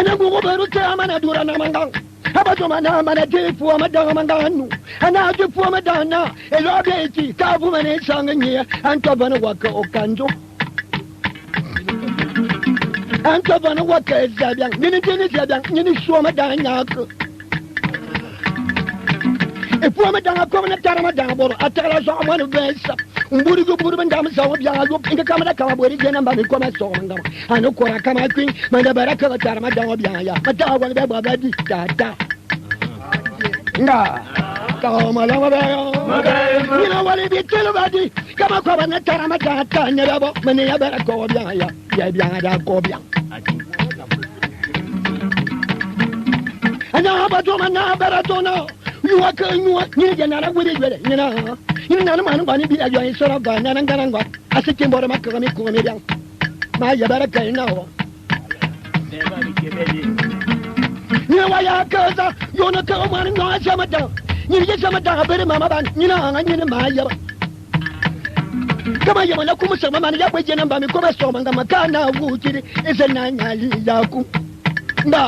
Ana gugu beru te amana dura na mangang. Aba joma na mana te fu ama manganu. Ana te fu ama dana. Elo be ti ka fu mane sanga nye. Anto bana waka okanjo. Anto bana waka zabiang. Nini tini zabiang. Nini su ama dana ka. E fu ama dana ko na tara ma dana boro. Atara so ama no besa. Mburi go buru banda ma sawo bianga yo inga kama da kama bori jena mba mi ko ma so manga. Ano kora kama kwin manda baraka tara ma dana bianga ya. Mata wa be ba di ta ta. Nga. Kama la ma ba yo. Ni na wali bi telo ba di. Kama ko ba na tara ma ta ta ne ba bo. Mane ya baraka ko bianga ya. Ya bianga da ko bianga. Ana ba to ma na bara to na. Yuwa ka yuwa ni je na na wuri jwere ni na. Ni na ma ni bi ajo ni soro ga na na ngana ngwa. Asike mbore ma ko mi ko mi biang. Ma ya baraka ina wo. Ni wa ya ka za yo na ka ma ni no sa ma da. Ni je sa ma da bere mama ban ni na nga ni ma ya ba. Kama ya na kuma sa ma ni ya gbe je na ba mi ko ba so ma nga ma ka na wu kiri ese na nya li ya ku. Ba.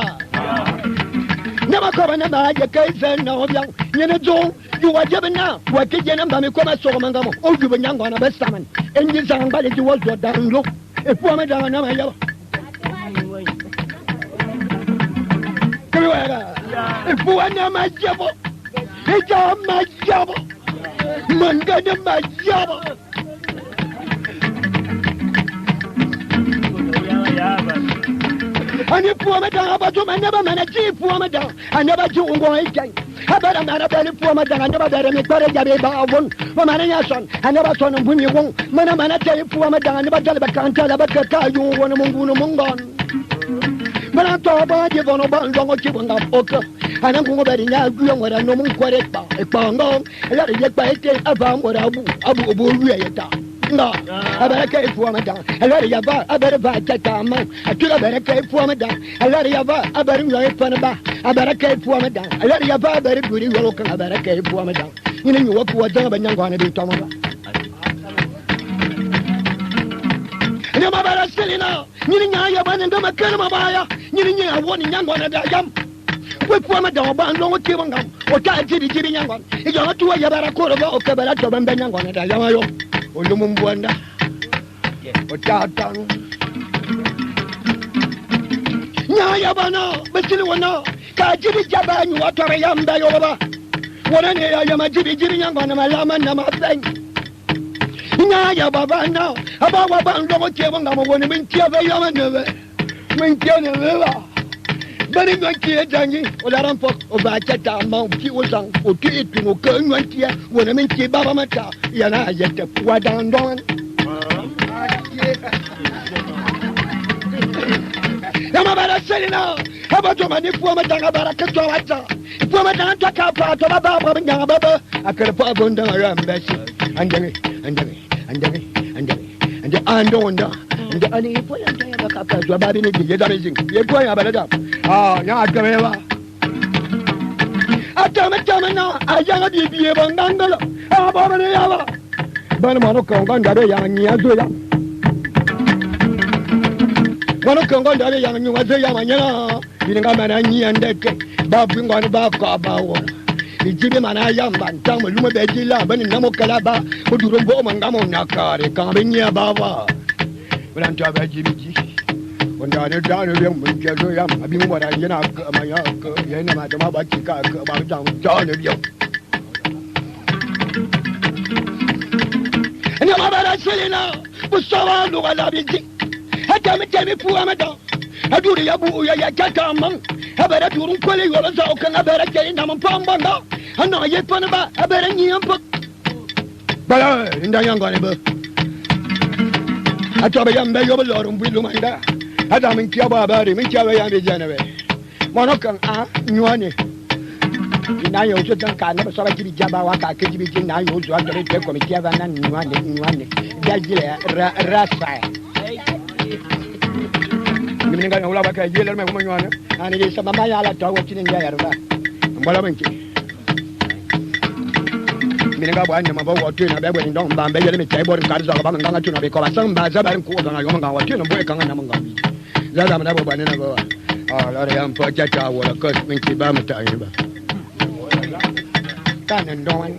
Na ma ko ba na ma ya kai se na o biang. Ni na zo yu wa je na wa ke je na ba mi ko ba so ma nga mo. O yu ba nyangwa na ba sa man. Enji sa ngba le ji wo zo da ndo. E fu ma da na ma ya ba. Kami wa ga. E fu wa na ma je bo. E ja ma je bo. Manga na ma je bo. Ani fu ma da ba to ma na ba ma na ji fu ma da. Ani ba ji ungo e kai. Habara ma na ba ni fu ma da ani ba da mi kware ja be ba won. Ma ma na ya son. Ani ba son mbu mi won. Ma na ma na te fu ma da ani ba da ba kan ta la ba ka ka yu won mu ngu no mu ngon. Mana to ba je bono ba ndongo ki bonga oka. Ana ngungo bari nya guyo ngora no mu kware pa. E pa ngo. Ya re ye pa ete aba ngora abu abu obo ru ye ta. Nga. Abara ka ifu ma da. Alari ya ba abara ba ta ta ma. Atura bara ka ifu ma da. Alari ya ba abara yo ifa na ba. Abara ka ifu ma da. Alari ya ba abara duri yo kan abara ka ifu ma da. Ni ni wo ku wa da ba nyangwa na bi to ma ba. Ni ma bara selina. Ni ni nya ya ba ni ndama kana ma ba ya. Ni ni nya wo ni nyangwa na da yam. We fu ma da ba ndongo ki ba ngam. O ta jibi jibi nyangwa. Ijo tu ya bara ko ba o ka bara to ba nyangwa na da yam yo. Olumu mbwanda. O ta ta. Nya ya ba na, besili wona. Ka jibi jaba nyu wa to yam da yo ba. Wona ne ya ya ma jibi jibi nyangwa na ma lama na ma fen. Nya ya ba ba na. Aba wa ba ndongo ki ba ngam woni min ki ba ya ma ne be. Min ki ne be ba. Bari nyo ki e jangi o la ran pok o ba cha ta ma ki o sang o ki itu no ka nyo ki wona min ki ba ba ma ta ya na ya te wa dan don. Ya ma bara selina aba to ma ni fu ma danga bara ka to wa ta fu ma danga to ka pa to ba ba ba nya ba ba akere pa bonda ya mbesi anjangi anjangi anjangi anjangi anje andonda nje ani fu ya ta ba ka pa jo ba bi ni ye da mi jing ye ko ya ba da ah ya akere ba atama tama na aya bi bi ba ngangala ah ba ba ne ya ba ba ma no ka nganda be ya nya zo ya ma no ka nganda be ya nya zo ya ma nya bi nga ma na nya ndeke ba bi ngani ba ka ba wo ijibi mana ya mba ntamu lume be jila ba ni namo kala ba o duro bo ma ngamo na kare ka be nya ba ba bana nta ba jibi ji wanda ne da ne be mun ke zo ya ma bi mu bara yana ka ma ya ka yana ma da ma ba ki ka ka ba ta ta ne biyo ina ma bara selina bu sawa lu wala bi ji hata mi te mi fu amada aduri ya bu ya ya ta man habara durun kwale yoro za o kan habara ke ina man pamba nga ana ye pa ba habara nyi am pa bala inda yanga ne ba ato ba yamba yo ba lorun bu lu manda hada min kiya ba bare min kiya ba ya be jana be mono kan a nyuane na yo jo tan ka na so ba jibi jaba wa ka ke jibi na yo zo adore te ko mi kiya ba na nyuane nyuane ja jile ra ra sa mi nga wala ba ka jile me ko nyuane ani de sama ma ya la to wo tini ya yarba mbala men ki mi nga ba nyama ba wo tu na be bo ndong ba be yele mi tai bo ka zo ba nga tu na be ko ba sang ba za ba ko ga yo nga wa tu na bo ka nga na nga mi za za ma na bo ba ne na bo Ah, la ya mpa cha cha wala ko min ki ba mata yi ba. Kanan don.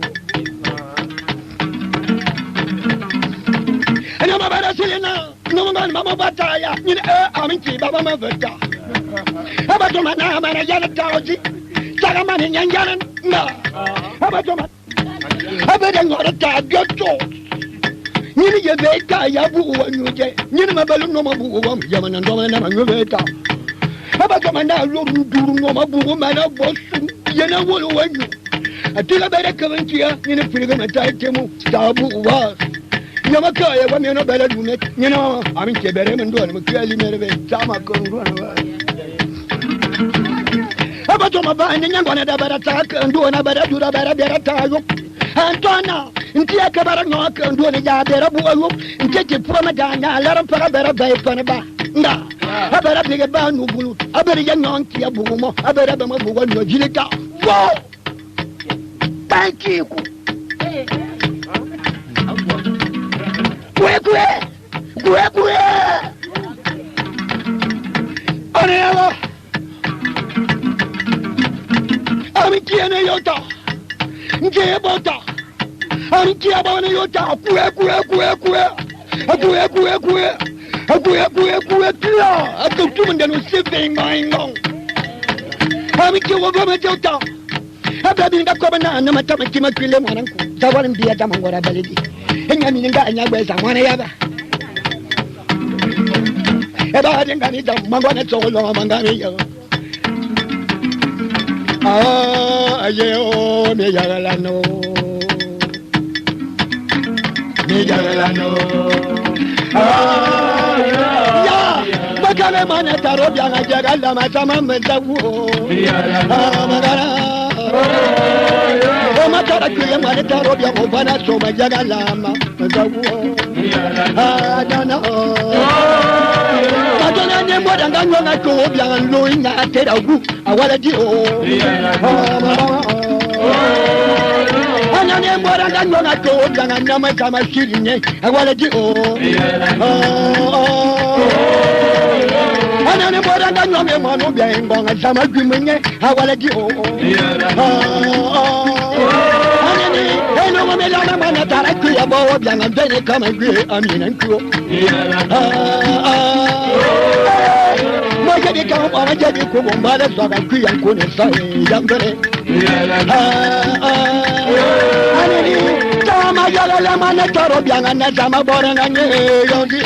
Ina ma bara silina, no ma ma ba ta ya, ni e amin ki ba ma vata. Aba to mana mana ya na taoji. Saka ma ni nyanjana na. Aba to ma. Aba da ngora ta gyoto. Ni ni ye be ta ya bu wa nyuje. Ni ni ma balu no ma bu wa ya ma na ndo ma na ma nyu ta. Aba to mana lo duru no ma bu ma na bo su. Ye na wo lo wa nyu. Atila bere kabantiya ni ni firiga ma ta temu ta bu wa. Yama ka ya wa mi no bele du ne. Ni no amin ke bere men do ni ma kali mere be ta ma ko ndo na. Aba to ma ba ni nyango na da bara ta ka ndo na bara du da bara bere ta yo. Antona nti ya ka bara no ka ndo ni ya bere bu yo. Nti ti pu ma da nya la ran para bere ba pa na ba. Nda. Abara bige ba nu bulu. Abere ya nyon ti ya bu mo. Abere ba ma bu wa no jilita. Wo. Thank you. Kwe kwe. Kwe kwe. Ane Ami tiene yota. Nje bota. Ami tie ba ne yota. Kwe kwe kwe kwe. Kwe kwe kwe. Kwe kwe kwe tia. Ato tu mende no se ngai ngong. Ami tie wo ba me yota. Aba bi nda ko ba na na mata ma kima kwile mwananku. Zawal mbiya da mangora baledi. Enya mi nga anya gbe mwana yaba. Eba de ngani da mangwana tsolo mangani yo. Ah, aye o mi yagala no. Mi yagala no. Ah, ya. Bakale mana taro bianga jagala ma sama mzawu. Ah, magara. O matara kile mana taro bianga bana soma jagala ma mzawu. Ah, dana. Katona ne moda nganywa ngato bianga lo ina tera gu awala di o. Anya ne moda nganywa ngato bianga nama kama shirinye awala di o. Anya ne moda nganywa me mano bianga ngonga sama gwimenye awala di o. Anya ne eno me la mana tara ku ya bo bianga bene kama gwi amina ku. Jadi kau orang jadi ku bombale soga ku yang ku ne sai yang bere. Ani sama yala la mana taro bianga na sama boranga ne yogi.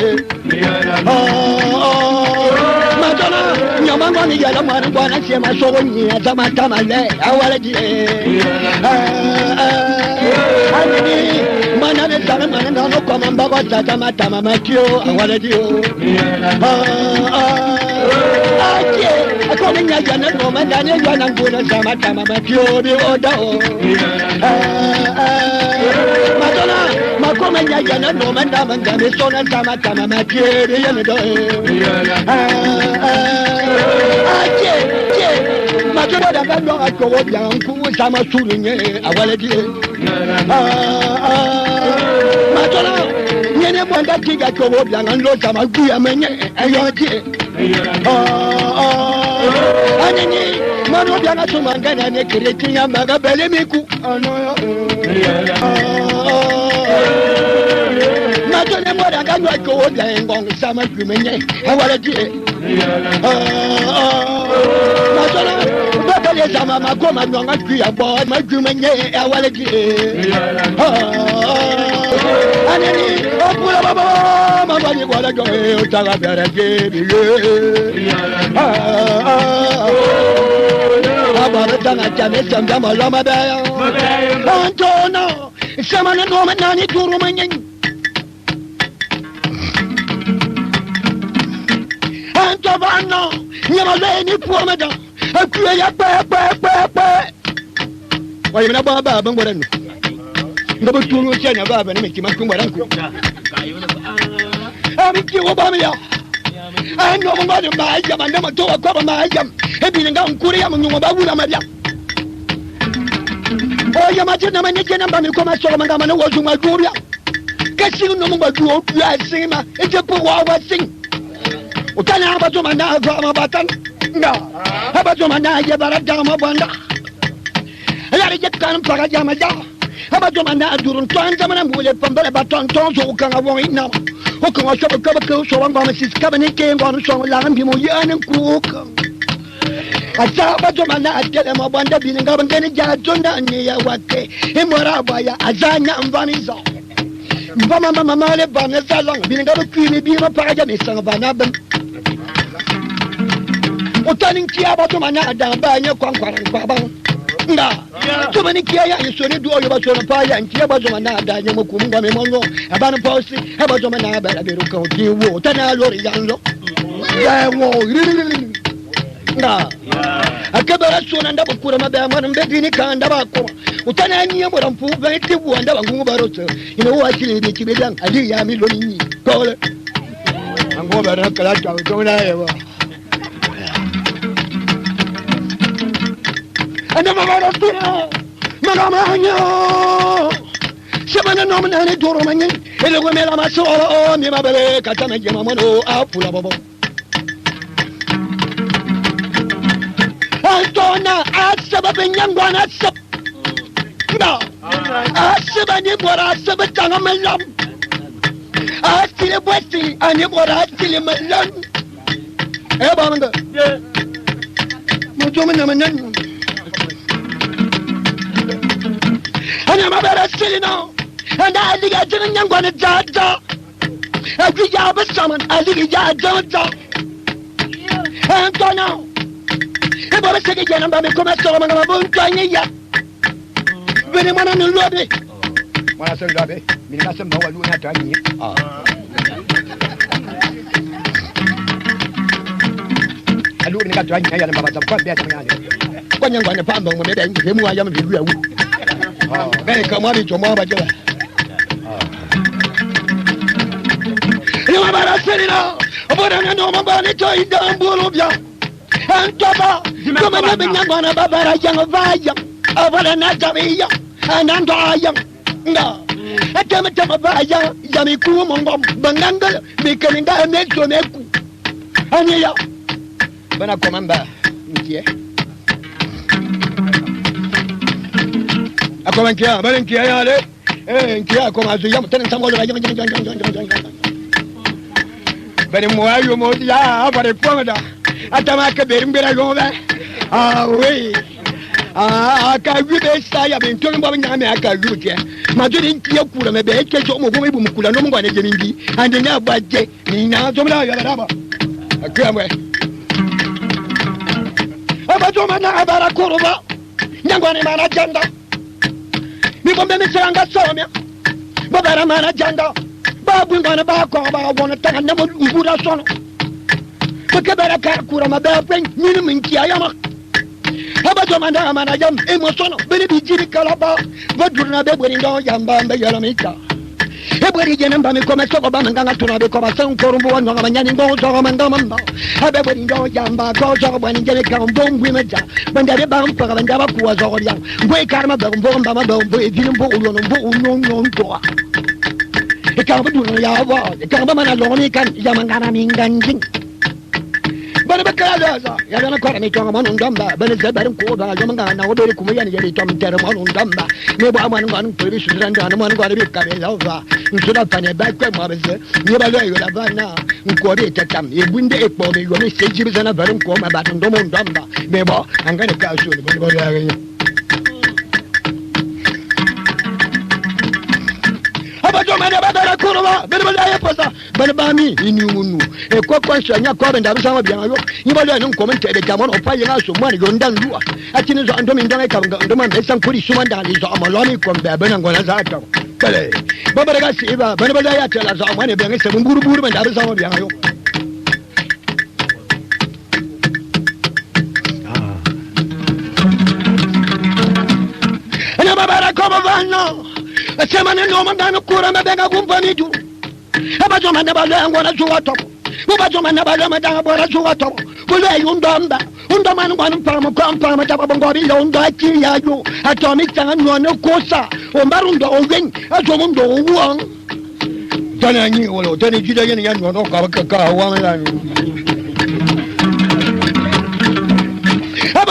Madonna nyama ngani yala mana bwana sema sogo ni sama tamale awala di. Ani mana ne sama mana no koma mbago tata tama matio awala di. Aje akone nya na no ma na ne ya na nguna sama tama matio bi oda o. Madonna makome nya na no ma na ma me sona sama tama matio bi ya ne do. Aje je madonna da ba no akowo bi an ku sama suru nye awale di. Madonna nyene bonda tiga kowo bi an lo sama guya menye ayo di. Anini mano bianga tumangana ne kretinya maga bele miku ano Madonna mora nganywa ko bia ngong sama gumenye awala di. Madonna bakale sama makoma nyonga kuya bo ma gumenye awala di. Anini opula baba mama ni wala jo e otaga bere ke bi ye. Aba tanga chame samba malama ba ya. Antona sama na no nani duru manyen. Antobano nyama le ni puamada. Akuya ya pa pa pa pa. Wa yimna ba ba bangora no. Ngabo turu chanya baba ne miki makumba ranku. Ami ki wo ba mi ya. Ano mo ba ma ya ma na ma to ko ba ma ya. Ebi nga nkuri ya mungu ba wula ma bia. O ya ma jena ma ne jena ba mi ko ma so ma nga ma ne wo zu ma ju bia. Ka si no mo ba ju o bia sin ma e je po wa wa sin. O ta na ba to ma na va ma ba tan. Nga abazoma na ye bara dama banda yari je kan paga jama ja abazoma na durun ton zamana mule pambele baton ton zo kan awon ina o kan so ka ba ko so wanga ma sis ka ba ni ke ngwa so la ngi mo yan ku ka asa abazoma na atele ma banda bininga bangene ja zonda ni ya wake imora baya azanya mvanizo Mama mama mama le ba ne salang bininga ba kuimi bi ma paga jama sanga ba na ben Otani kia ba to mana da ba nya kwan kwan kwa ba nga to mani kia ya yeso ni duo yo ba so na pa ya ntia ba zo mana da nya mo ku ngwa me mo no aba no posi aba zo mana ba la beru kan ti wo tana lori yan lo ya wo nga akabara so na ndaba kura ma ba ma mbe bini kan ndaba ko utana nya mo rampu ba ti wo ndaba ngu ba ro so ina wo akili bi ti be dan ali ya mi lo ni ko le ango ba na kala ta to na ya ba Ana mama tira mama manyo shabana no mna ne doro manye ele go mela maso o mi mabele kata me jema mono apula bobo Antona asaba benyangwa na sab na asaba ni bora asaba tanga melam asile bwesi ani bora asile melam e ba manga mo jo mena mena Ana mabara silino anda aliga jinyangwa jaja ajiya basaman aliga jaja Antona e bora sege jana ba me koma so manga bon tanye ya bene mwana ni lobe mwana sen lobe mi na sem ba walu na tanye ah alu ni ka tanye ya na baba kwa be tanye kwa nyangwa ne pamba mo me be ngi mu ya me bi lu bẹ́ẹ̀ kan mọ́ mi jọ mọ́ ọba jẹ́ wa. Ni wọ́n bára sẹ́ni náà, ọ̀bọ̀dà ní ọmọ bá ní tọ́ ìdá ń bolo bíà. Ẹ̀ ń tọ́ba, tọ́mọ náà bí nyàgbọ́n náà bá bára yẹn bá yẹn, ọ̀bọ̀dà náà jàbí yẹn, ẹ̀ náà ń tọ́ yẹn. Nga ẹ tẹ́mi tẹ́mi bá yẹn, yàmi kú mọ̀ ń bọ̀, bẹ̀ngàngẹ́lẹ̀, mi kẹ́ni ká ẹ̀ mẹ́sọ̀ mẹ́kù. Ẹ̀ ní yà. Bẹ́ẹ̀ náà kọ́ máa ń bá ń tiẹ̀. Akoma nkia bale nkia yale eh nkia akoma azu yam tena samgo la yam yam yam yam yam yam bale mo ayo mo ya abare pomada atama ka berim bera yo ba ah oui ah ka wi be sa ya ben to mbo nya me aka wi ke ma jo ni nkia kura me be ke jo mo go ibu mukula no mo ngwane je mingi ande nya ba je ni na zo mla ya ba ba akwa mwe aba jo mana abara kuruba nyangwane mana janda mi bombe mi siranga somia babara mana janda babu ngana ba ko ba wona tanga na mo ngura sono ke bara ka kura ma ba pen ni min kiya yama aba jo manda mana jam e mo sono bele bi jiri kala ba ba durna be bori ndo yamba be yala mi ta e bori jene mba mi kome soko ba nganga tuna be ko ba san korumbu wa nganga nyani ngo so ma ndo mamba abe bori ndo yamba ko so ba ni jene ka mbo ngwi ma ja banda be ba mpa banda ba kuwa so ya ngwe karma ba mbo mba ma ba mbo e jini mbo ulo mbo uno no ndo e ka ba durna ya wa e ka ba mana lo ni kan ya mangana mi nganjin Bana bakala za ya na kwara mi tonga monon damba bana zabarin ko ba yo manga na obere kuma yani yari tom tere monon damba me bo amanu nganu pere suran da monon nganu bi kabe lova nsura fane ba kwe mo beze ni ba lo yo la bana nko be tatam e bunde e po be yo me seji bi zana barin ko ma ba ndo mon damba me bo angane ka so ni bo ya ga Aba jo mane ba bara kurwa bere ba ya posa bere ba mi ini munu e ko ko so nya ko be nda bi sawa bi ayo ni ba lo ni ko men te de jamon o pa yin aso mo ni yo ndan luwa atini zo ando mi ndo ka ndo man be san kuri suma nda li zo ma lo mi ko be be nan gona za ta kale ba bare ga si ba bere ba ya ta la zo ma ne be ngi se buru buru be nda bi sawa bi ayo Ana ba bara ko ba no Sema ne no manda no kura me benga gumpa mi du. Aba jo manda ba le ngona zuwa to. Bo jo manda ba le manda ba ra zuwa to. Bo le yundo mba. Undo man ngwana mpa mo kwa mpa ma ta ba ngori lo ndo aki ya yo. Atomi tanga no no kosa. O mbarundo o wen. Ajo mundo o wuan. Tana ni wolo tani jida yene ya no no ka ka ka wa la.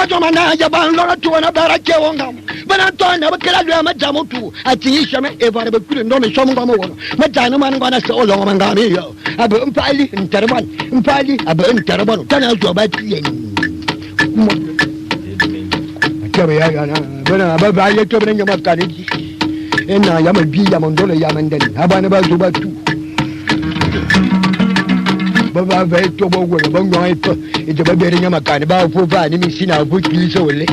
Abazoma na ya ban lora tu na bara ke wongam. Bana to na ba kala lwa ma jamu tu. A ti shame e vare be kule ndo me shomu ngamo wono. Ma jana man ngwana se olongo mangami yo. Abe mpali ntarban mpali abe ntarban tana zo ba tiyen. Kebe ya ya na bana ba ba ye to bana nyama kaniji. Ena ya ma bi ya ma ndolo ya ma ndani. Abana ba zo ba tu. Ba ba ba to bo go ba ngwa ipa. Ije ba bere nyama kani ba fu fa ni mi sina fu kili so le.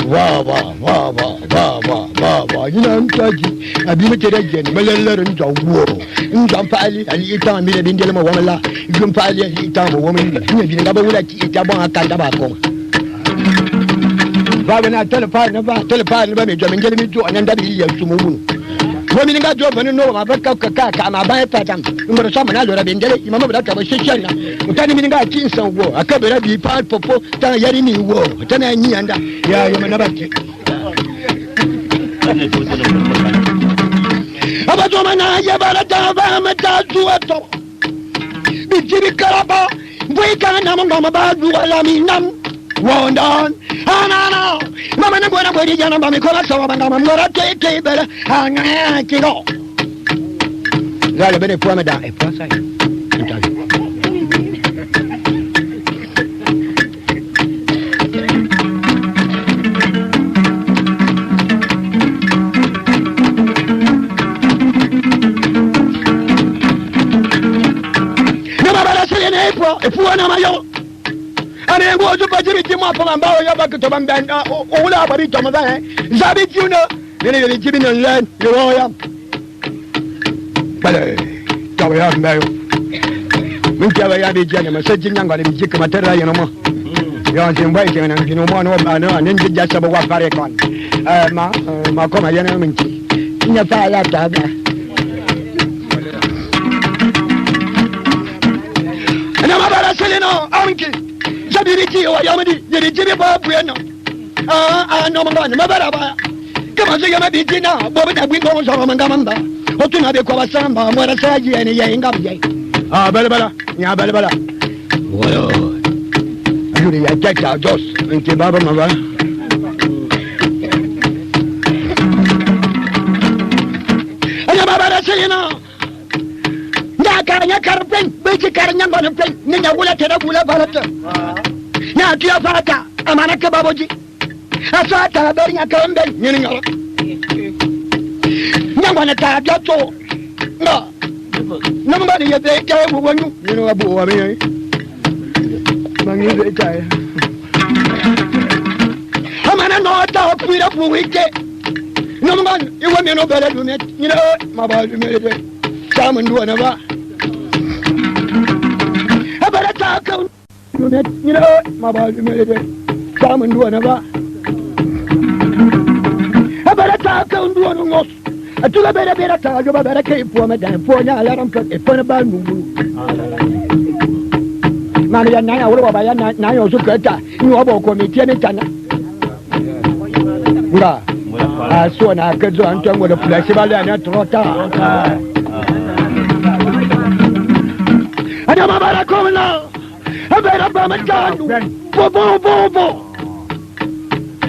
Wa wa wa wa wa wa wa wa ina ntaji abi me tere gen malallar nja wo. Nja pali ali ita mi le bindele ma wamala. Jum pali ali ita mo wamala. Ni bi nga ba wula ti ita bon akanda ba koma. Ba na telephone na ba telephone ba me jo me ngele mi jo ananda bi ya sumu bunu. Wo mi nga jo bani no ma ba ka ka ka ma ba pa tam. Ngoro sa na lora bindele imama ba ka ba sheshe na. Utani mi nga ti nsan wo akabera bi pa popo ta yari ni wo tana nyi anda ya ya na ba ti. Abajo mana ya bara ta ba ma ta zuwa to. Bi jibi karaba bui ka na mo ma ba zuwa la mi nam. Wondan anana mama na bwana bweri jana ba mi kola sawa banga ma ngora te te bela anga ki go. La le bene poa da e poa sai. Ne ba ba se ne po e poa na ma yo. Ane ngo ju ba jiri ti mo pa ba o ya ba to ba mban o wula ba bi to ma ba eh. Zabi ti no. Ne ne ji bi no len yo ya. Bale. Ta ya mba yo. Min ta ba ya bi jana ma sai jinya ngale bi jikka ma tarra yana mo. Yo sin bai ke nan kino mo no ba no nen jija sabo wa pare kon. Eh ma ma ko ma yana min ki. Nya fa ya ta ba. Ana ma bara seleno amki. Zabiri ti wa yamadi yeri jibi ba bueno. Ah ah no ma ma bara ba. Kama se yama bi jina bo ba da gwi ko so ma ngama mba. Otuna be kwa basamba mwara saji ene ye ngam ye. Ah bala bala nya bala bala. Woyo. Ayuri ya tata jos nke baba ma ba. Ana baba ra seleno. Nya ka nya karpen be ji kar nya ngona pen ni nya wula tera wula balata. Nya tuya fata amana ke baboji. Asata beri nya kambe nyini nya. Nya ngona ta jato. No. No mba ni yebe ke wo wonyu. Nyini wa bu wa me. Mangi be ta. Amana no ta pira pu wike. No mba iwa me no bele du me. Nyini ma ba du me de. Samun duwa na ba. Abara ta ka me nyini ma ba du me de. Samun duwa na ba. Abara ta ka nduwa no ngos. Atuga bere bere ta jo ba bere ke ipo ma dan po nya alaram ka e po na ba nungu. Ma ya na ya wo ba ya na na yo su ka ta ni wo bo ko mi tie ni tana. Nga. A so na ka zo an tango da flash ba la na trota. Ana ma bara ko na. Abara ba ma tanu. Bo bo bo bo.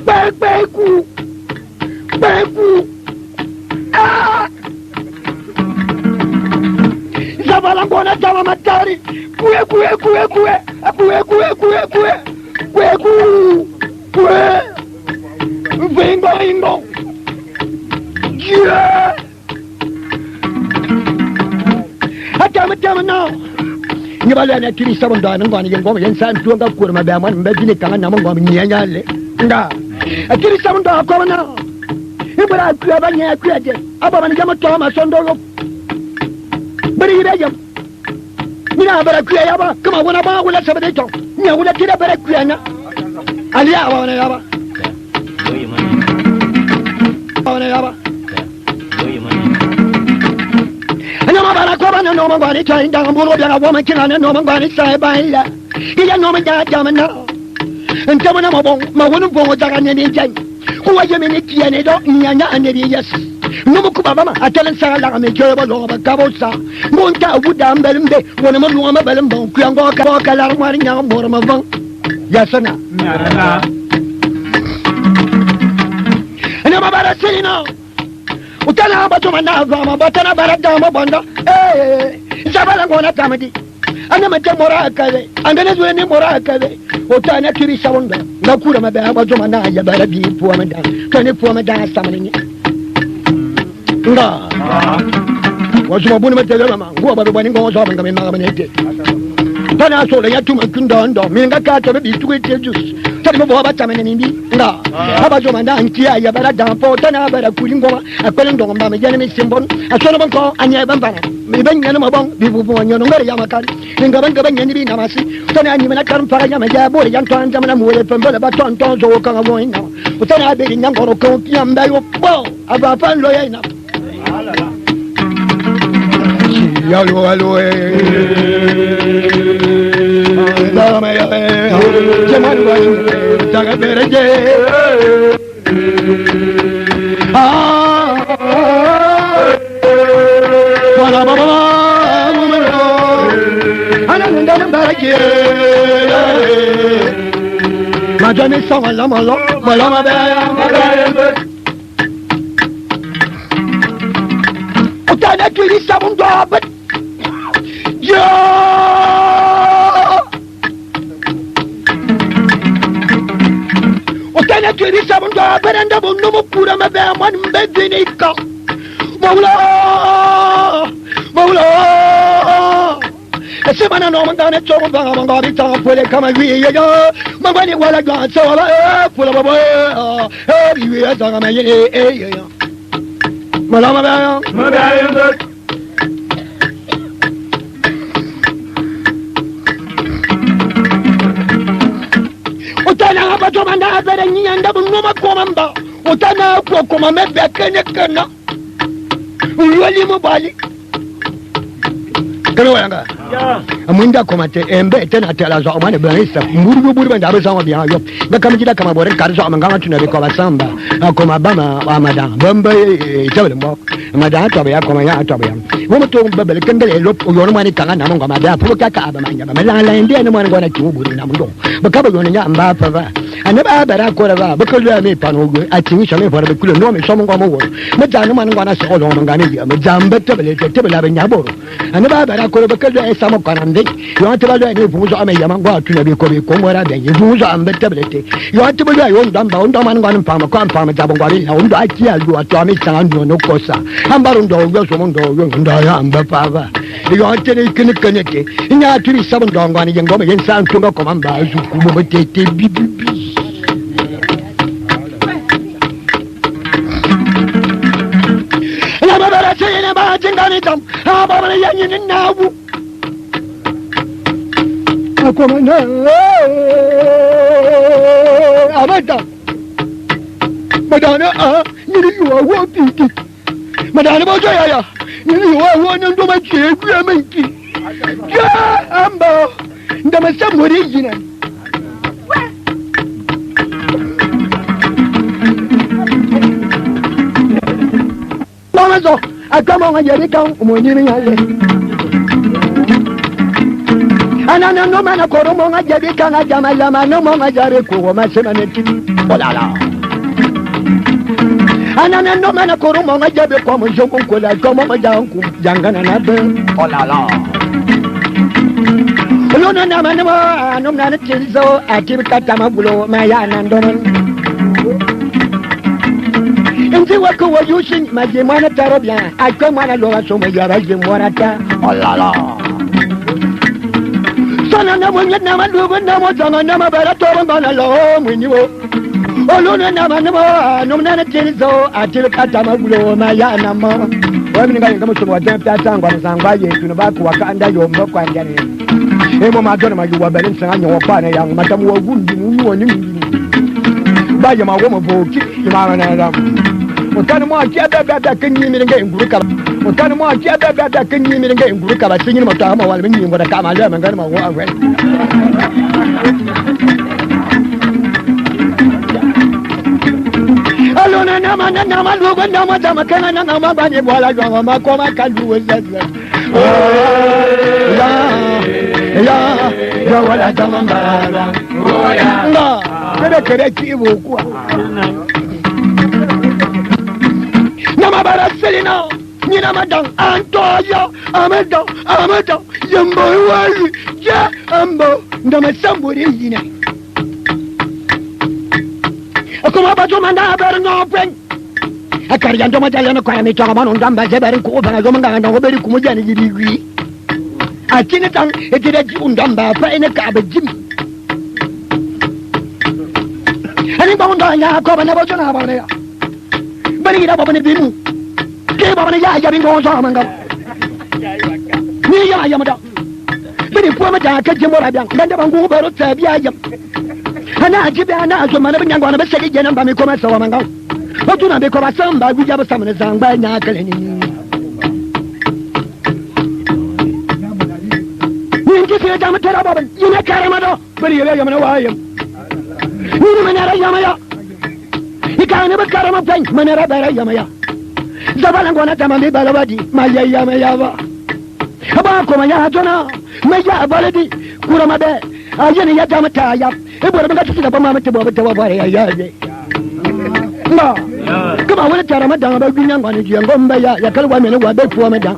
Be be ku. Be ku. Ah! Zabala ngona tawa matari. Kuwe kuwe kuwe kuwe. Kuwe kuwe kuwe kuwe. Kuwe ku. Kuwe. Vingo ingo. Yeah! Atama tama no. Ni bala na tiri sabon da nan gwani ngoma yan san tuwa ga kurma ba man ba jini kan na mon gwami nya nya le. Nga. Atiri sabon da ko na. Ibra kuya ba nya kuya je. Aba man jama to ma sondo yo. Bari ire yam. Mina bara kuya ya ba kuma wona ba wala sabe to. Nya wala tira bara kuya na. Aliya wa wana ya ba. Wana ya ba. Ana ma bara ko ba no ma gwani ta inda ngoro bya ga wo ma kina no ma gwani sai ba ila. Iya no ma ja ja ma na. Ntama na ma bon ma wonu bon daga ne ni jan. Ko wa ye me ni tiye ne do nya nya ane bi yes. No mo ku baba ma atalen sa la me ke ba lo ba ka bo sa. Mon ta wu da mbel mbe wona mo lu ma bel mbon ku ngo ka ka la ma nya mo ma van. Ya sana. Na. Anema bara sirina. Utana batuma na vama batana bara dama banda. Eh, zabala ngona tamadi. Anema te mora kale. Angene zwe ni mora kale. Utana kiri sawonda. Ngakura mabe batuma na ya bara bi puwa manda. Kane puwa manda samani. Nga. Wazuma buni matele mama. Nguwa babe bani ngo zo banga me mama nete. Tana so le ya tuma kunda ndo. Minga ka to bi tuwe te jus. Tani mo ba tamene nimbi. Nga. Aba zo manda ntia ya bara dampo tana bara kuli ngoma. Akwele ndo ngamba me jene mi simbon. Asono banko anya bambana. Mi ben nyana mabong bi bu bu nyono ngare ya makari. Nga ban ga ban nyani bi namasi. Tana anyi mena karam para nyama ja bole yan tan jamana muwe pembele ba ton ton zo ka ngabo ina. Tana be nyangoro ko yamba yo bo. Aba pan lo ya ina. Alo alo Utana kiri sabun dabat Ya! Utana kiri sabun dabat anda bunu mu pura me be man be dinika. Maula! Maula! Semana no mandane chomo ba ma ga ta pole kama wi ya ya ma wani wala ga so ba pula ba ba e bi wi ya ga ma ye e ya ya Mala ma ba ya Ma ba ya. Utana ba to manda bere nyanda bu no ma komamba utana ko koma me be kene kana uloli mo bali kene wanga Ya. Aminda komate embe tena tela zo amane blanisa mburu buru banda abe sanwa biya yo ga kam jida kama bore kar zo amanga tuna be ko basamba koma bama amada bamba tebele mo amada to ya koma ya to ya mo to bebele kendele lo yo no mani kanga na mo ngama da pu ka ka ba manya ba la la ndi ne mo ngona ki buru na mo ba ka ba yo nya amba fa ba ane ba bara ko ba ba ko lo mi pa no go ati mi shame fa ba kulo no mi so mo ngoma wo me ja no mani ngona so lo ngama mi me ja mbe tebele tebele ba nya boro ane ba bara ko ba ko lo e sa mo kana nde yo ante ba lo ni fu zo ame yama ngwa tu na bi ko bi ko ngora be yi fu zo ambe tebele te yo ante ba lo yo ndo mba ndo mani ngona pa ma ko pa ma ja bo ngwa bi la ndo aki a lu ato ame sa ndo no ko sa ambaro ndo yo so mo ndo yo ndo ya amba pa ba yo ante ni kini kini te nya tu bi sa ndo ngwa ni ngoma yen sa ntunga ko mamba zu ku mo te te bi bi bi La ba ba ra se ne ba jinga ni tam ha ba ba ya ni na wu akoma na abada madana a ni ni wa wo bi ki madana ba jo ya ya ni ni wa wo nan do ma che ku ya men ki ya amba ndama sa mori yina Mama zo akama wa yeri kan mo ni mi ya le anana no mana koro mo nga jabi kan jama lama no mo nga jare ko ma sema ne ti olala anana no mana koro mo nga jabi ko mo jongo ko la ko mo ma janku jangana na be olala Lono na ma no no na na tilzo atib kata mabulo ma ya nan donon Nti wa ko wa yushin ma je mwana tarobia akwe mwana lo wa so mo yara je mwana ta olala Sana na mo na ma lugo na mo janga na ma bara to ba na lo mu ni wo Olo na ma na ma no na na tilzo atib kata mabulo ma ya na ma Wa mi nga nga mo so wa ta ta ngwa sangwa ye tu no ba ku wa ka anda yo mbo kwa ndani Emo ma dɔn ma yuwa bɛlin sanga ɲɔgɔn pa ne yang ma tam wa gundi mu wa ni ba ya ma wo mo bo ki ma na na mo tan mo ki ba ba ba kan yi mi nga nguru ka mo tan mo ki ba ba ba kan yi mi nga nguru ka ba sin ma ta ma wal mi ngora ka ma le ma ngan ma wo a Alo na na ma na na ma lu na ma ta ma kana na na ma ba ni bwala jwa ma ko ma ka lu za za ya ya ya wala tamambara nga kada kada ki ibo kuwa. Kuma bara selina nyina madan antoya amada amada yambo wali ja ambo ndama sambori yina akuma bajo manda ber no pen akari ando majala no kwa mi to ma no ndamba zebari ku bana yo manga ndo beri ku mujani jibi wi akini tan etire ji undamba fa ene ka ba jim ani ba unda nya ko ba na bojo na ba ne ya bari ira ba ne bimu ke ba ne ya ya bin go so manga ni ya ya mada bari ko ma da ka jimo ra bian dan da bangu baro ta biya yam ana ji biya na zo mana bin yango na ba sege jenan ba mi ko ma so manga otuna be ko ba samba guja ba samne zangba nya kale ni ni ki se jam tera ba ina karama do bari ya ya mana wayam ni mana ra ya ya ikane ba karama pen mana ra bara ya ya zabala ngona tamambi balabadi ma ya ya ma ya ba ba ko ma ya jona ma ya baladi kurama be ayene ya jam ta ya e bora ba ta ba ma ta ba ta ba ya ya ma kama wani tara madan ba gunya ngani ji ngomba ya ya kalwa mene wa be puwa madan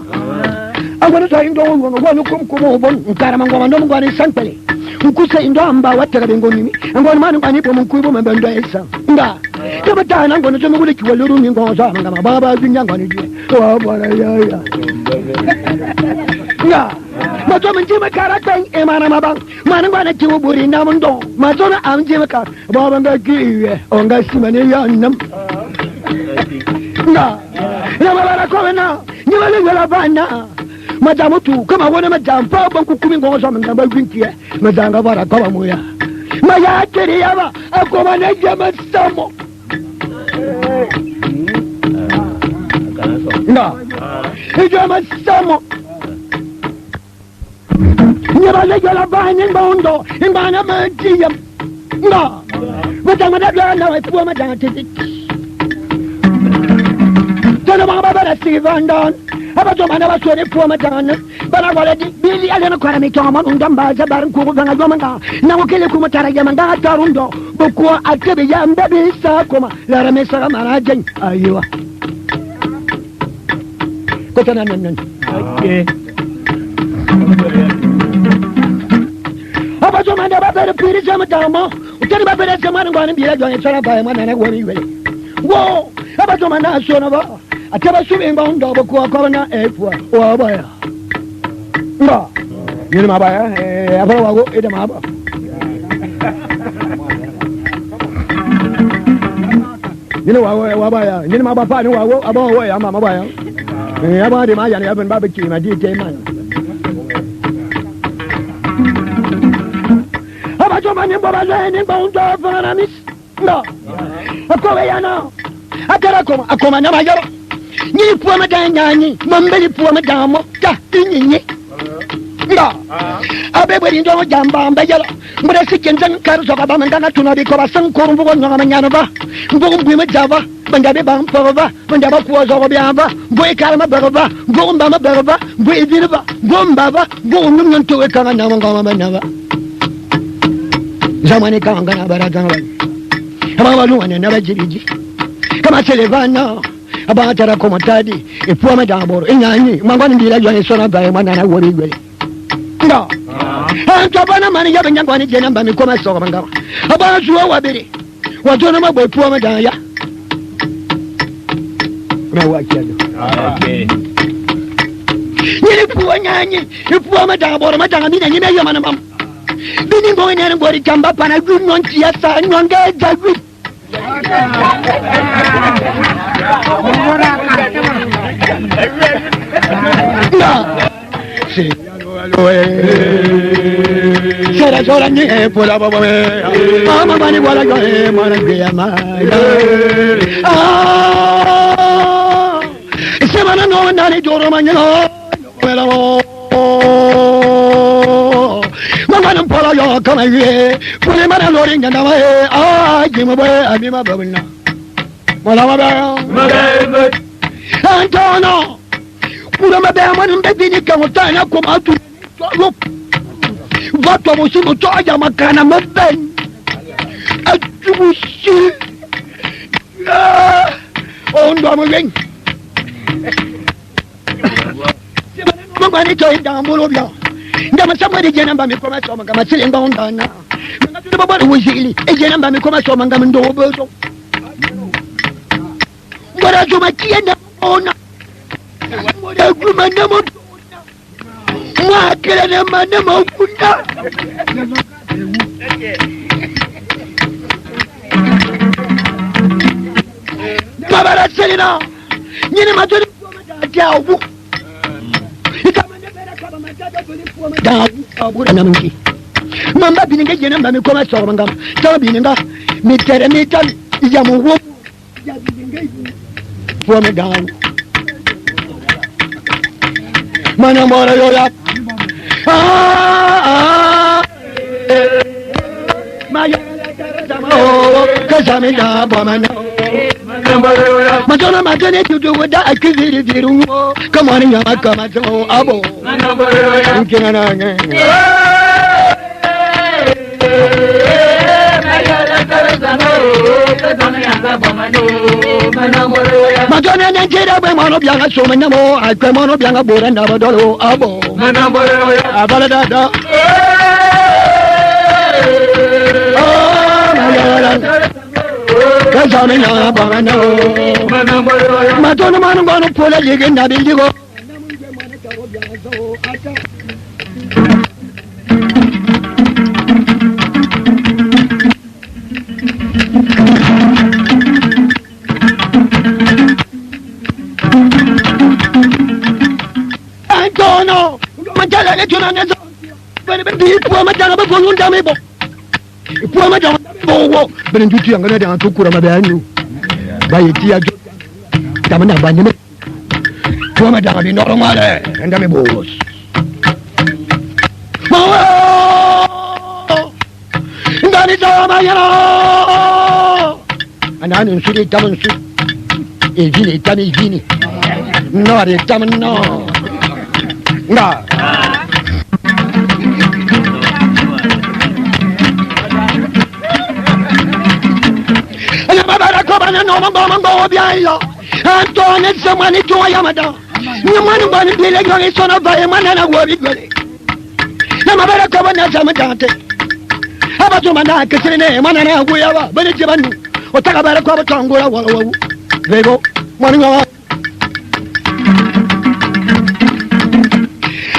angwani sa indo ngwani kum kum bon nkara mangwa ndo ngwani sankpele nkusa indo amba watara bengo mimi angwani mani ngwani po munkuibo mbe ndo esa nga kama tana ngwani zo mugule kiwaluru mi ngo za manga baba gunya ngwani ji wa bwana ya ya nga mazo mun ji makara tan e mana mabang mana ngwana ki buri na mun do mazo na am ji maka baba nga ki iwe onga simane ya nam nga na baba ko na ni wale wala bana madamu tu kama wona madam pa ban ku kumi ngo so mun ba gwinki madanga bara ko ba moya ma ya kiri ya ba akoma na jama samo nga jama samo nyaba le yola ba ni mbondo imbana ma jiyam nga madanga na bla na wa puwa madanga titi tana ba ba ba sivandon aba to mana ba sore puwa madanga bana wala di bili ale na kwara mi to ma ndam ba za barin ku banga yo manga na wo kele ku matara ya manga tarundo bokuwa atebe ya mbabi sa koma la rame sa mara jen ayiwa ko tana nan nan Okay. Aba to mana ba bere piri jama dama utani ba bere jama ngwani bila jo tsara ba ma na woni wele wo aba to mana so na ba ataba su be ngwa ndo bokuwa ko na e fuwa wa ba ya nga yini ma ba ya e aba wa go e da ma ba yini wa wa ba ya yini ma ba fa ni wa go aba wa ya ma ma ba ya e aba de ma ya ni aba ba ba ki ma di te ma aba to ma ni ba ba ni ba ndo fa na mis nga akowe ya na akara koma akoma na ma yoro ni puwa ma da nyanyi mambeli puwa ma da mo ta tinyi nga abe bweri ndo jamba mbe yoro mbere sikenzen kar so ba manga na tuna bi ko ba san ko mbugo nyanga manyana ba mbugo mbwi ma jaba banda be ba mpo ba banda ba kuwa zo ba ba mbo e karama ba ba mbo mba ma ba ba mbo e dira ba mbo mba ba mbo ngum nyon to e kanga na ngoma ma na ba zamani kanga na bara ganga ba ba lu na ba jibiji kama selevana aba tara ko matadi e puwa ma da boro e nyanyi mangwani ndila jwa sona ba e mwana na wori gwele nga anto bana mani ya banyangwani jena mba mikoma soka mangaba aba zuwa wabere watona mabwe puwa ma da ya na wa kiado Okay. Nyiri puwa nyanyi puwa ma da boro ma da mina nyime yo mana mam bini ngo ne ngori jamba pana gwi non tiya sa nyonge jagwi nga si Sera sora ni e pola ba ba mama mani wala yo e mana ge ma ah se mana no na ni doro ma nyino wela o mama nan pola yo kama ye pule mana lori nganda ma e ah ji mo ba ami ma ba na mola ma ba Antono kura ma ba ma mbe bini ka ngota na ko ma tu yo va to mo si mo to ya makana ma ben atubu si ah on doit mo wen Mangwani to inda mbolo bya. Ndama samweri jena mba mikoma soma ngama sile ngonga na. Manga tudo babo wuzili. Ejena mba mikoma soma ngama ndo bozo. Mbora zuma kienda ona. Mbora guma na mo. Mwakela na mana mokunda. Mabara selina. Nyini matoni dawu. Dawu. Mamba bininga jena mba mikoma soma ngama. Tawa bininga mitere mitami ya mu wo. Ya bininga fome dawu. Mana mbora yola. Ah ah. Maya kazamina bomana. Madonna madonna tudu wada akiziri ziru. Come on nyama kama so abo. Nkina na nge. Madonna njira bwe mwana byanga so manyamo akwe mwana byanga bora na badolo abo. Abala da da. Oh mayala. Kazamina bomana. Madonna mwana ngwana pola lige na biligo. Antono, majala le tuna ne zo. Bene be bi po majala ba bo nda me bo. Po majala bo wo. Bene njuti yanga na da tukura ma bayanu. Ba yeti ya jo. Tamana ba ne. Po majala bi normale. Nda me bo. Ma Ndani za ma yara. Anani nsuri tamun su. Ejini tami ejini. No re tamun no. Nga. Ana baba ko bana no mango mango biailo. Antone samani to yamada. Ni mwana bani bile gole sona ba mana na wo bi gole. Na mabara ko bana samata. Aba to mana kesire ne mana na go yawa bane jebanu. Otaka bara ko batangura wala wawu. Bego mwana wa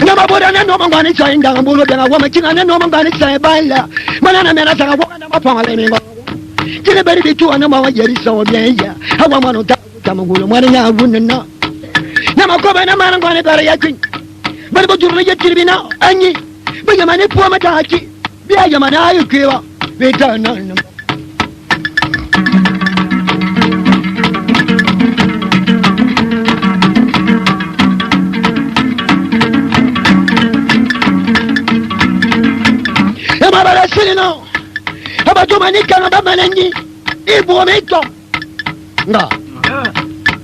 Na mabora na no mangani sai ndanga mbulo bya wa machinga na no mangani sai bala. Mana na mena sanga wa na mapanga le mingo. Jine bari bitu ana mawa yeri so bien ya. Hawa mano ta tamangulo mwana nya wunna na. Na makoba na mana ngani bara ya kin. Bari bo jurna ya tirbina anyi. Ba yamane puwa mata haki. Biya yamane ayu kewa. Beta na na. Mabara silino. Aba juma ni kana ba mananyi. Ibo mi to. Nga.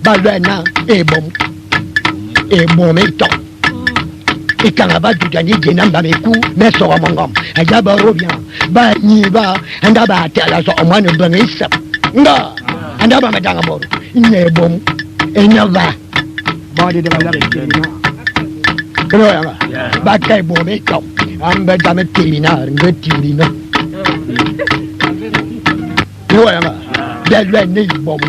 Ba na ebo. Ebo mi to. Ikanga ba juja ni jena mba me ku me so mongom. Aja ba robia. Ba nyi ba anda ba te ala so omwana ba ngisa. Nga. Anda ba madanga boro. Inye ebo. Enya ba. Ba de de ba la ke na. Kano ya ba. Ba kai bo mi to. Amba da me tilina nge tilina. Yo ya ba. Be lwe ni bo mu.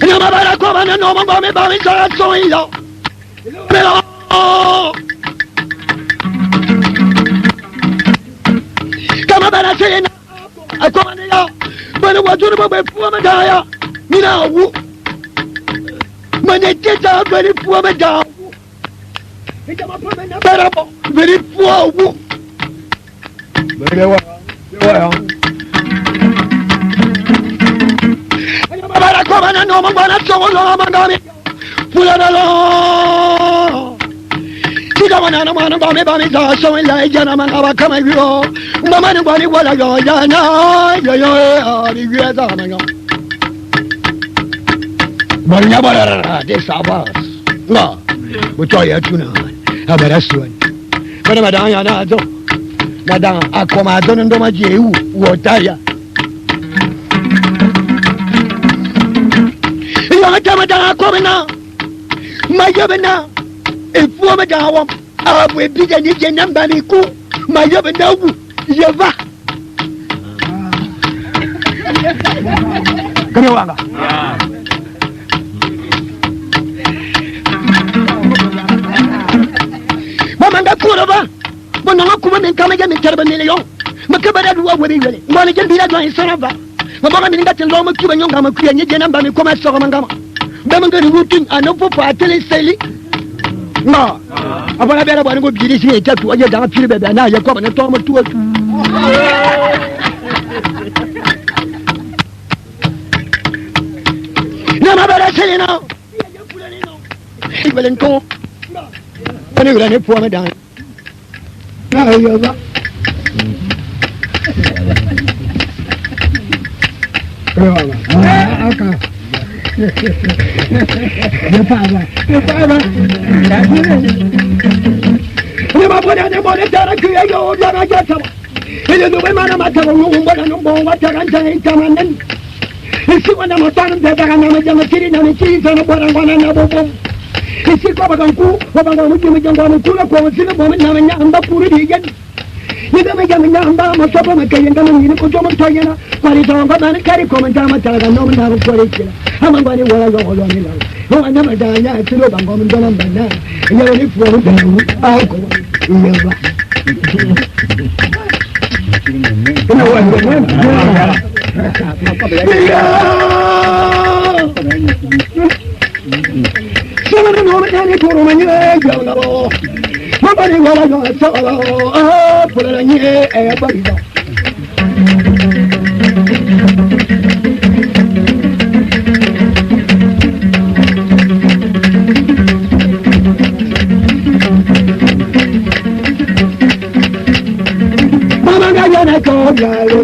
Na ba ba ko ba na no ma ba me ba mi sa so yo. Me lo. Kama ba na se na. Akoma ne ya. Ba na wa tu ba ba pu ma da ya. Ni na wu. Ma ne te ta ba ni pu ma da. Ita ma pa na ba ra bo. Ba ni pu wu. Ba le wa. Wa ya. Ba ko ba na no ma ba na so lo ma ga mi. Pula na lo. Sika wa na na ma na ba me ba mi sa so la ja na ma ga ba kama yo. Ma ma ni ba ni wa la yo ya na yo yo a ri ye za ma yo. Ba nya ba ra ra de sa ba. Na. Bo cho ya tu na. A ba ra su. Ba na ba da ya na zo. Na da akoma zo ndo ma je wu wo ta ya. Yo ta ma da ko na. Ma yo na. E fu ma da wa. Abu e bi da ni je namba mi ku. Ma yo na wu. Yeva. Kame wanga. Mama nga kuro ba. Bona nga kuma min kama jami tarba million. Makabara duwa wori wele. Ngone jembi la join saraba. Mama mi nga tin lo makuba nyonga makuya nyeje namba mi koma sogo mangama. Bama ngari wutun ano popo atele seli. No. Abona bera bwana ngo biri si etatu aje danga piri bebe na ye kwa na to ma tuwa. Na ma bara seli no. Ibelen ko. Ani wala ne puwa ma dan. Na yo ba. Ne ma bora ne bora tara ku yo ya na ja ta. Ele no ma na ma ta no umba na no bo wa ta kan ta ta ma nan. Isi wa na ma ta na ta na ma ja ma tiri na mi tiri ta na bora wa na na bo bo. Isi ko ba kan ku wa ba mu ji mu jang mu ku la ko si na bo ma na ma nya amba ku ri yan. Ni da ma ja ma nya amba ma so ba ma ka yan da ma ni ko jo ma to yana. Kwari to ko ma na kari ko ma ta ma ta ga no ma na ko ri ki. Ama ngwa ni wala yo lo ni la. Yo na ma da nya ti lo ba ngo mu do na ba na. Ya ni fu mu da mu a ko. Ya ba. Sama no ma ni ko ma ni ya la bo. Ma ba ni wala yo sa a pu la ni e ba ri ba. Mama ga ya na ko ya lo.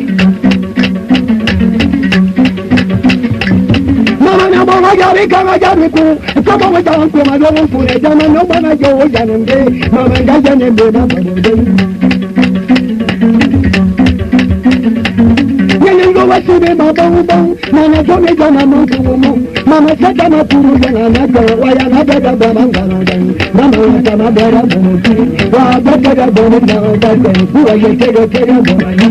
Mama na mo ma ya ri ka ma ya ri ku. Ko mo ma ja ku ma do ku ne ja ma no ma na yo ya ne be. Mama ga ya ne be ba ba de. Ye ne go wa si be ba ba ba. Na na to me ja na mo ku mo. Mama sa ta ma ku ya na na ko wa ya na ba da ba ma ga na da. Mama wa ta ma ba ra bo mo ti. Wa ba ba da bo mo da ba da ku wa ye te go te go bo ma ni.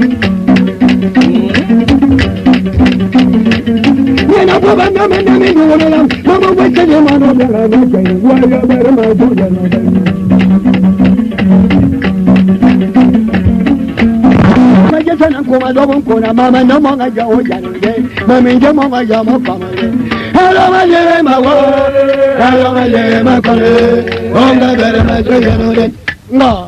Ye na bo ba na ma na me no la. Mama wa se ne ma no ba la na ke. Wa ya ba ra ma do ya na da. Ma je sa na ko ma do bon ko na mama no mo ga ja o ja no de. Ma mi je mo ga ja mo pa ma de. Hello ma je ma wo. Hello ma je ma ko le. O ga ba ra ma jo ya no de. No.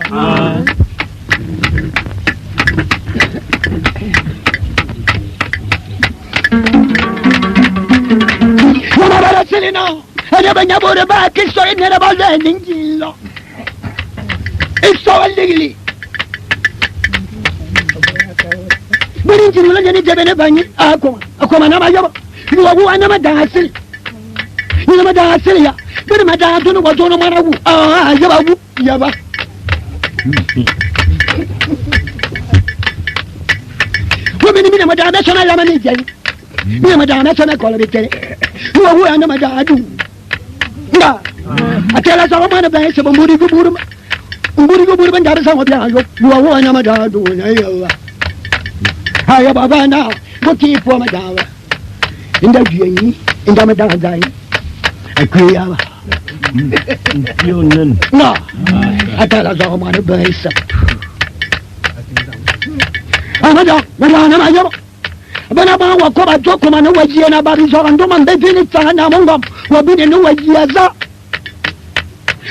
Mama ba ra sili no. Ene ba nya bo re ba ki so ene ba le ning ji lo. Iso ligli. Bari jini la jeni jebe ne banyi akoma akoma na ma yobo. Ni wa wa na ma da asili. Ni na ma da asili ya. Bari ma da tunu wa tunu mara wu. Ah yaba wu yaba. Wo mi ni mi na ma da na sona la ma ni jeni. Mi na ma da na sona ko la bi tere. Ni wa wa na ma da du. Nga. Atela sa ma na ba se bo muri gu buru. Mburi gu buru ban da sa mo bia yo. Ni wa wa na ma da du na yawa. Haya baba na ko ki po ma da wa. Inda juyen inda ma da da yi. Akwe ya ba. Yo nan. No. Atala sa ma na ba sa. Ama da ma da na ma yo. Bana ba wa ko ba jo ko ma na wa ji na ba bi so ndo man be ni ta na mo ngam. Wa bi ne wa ji ya za.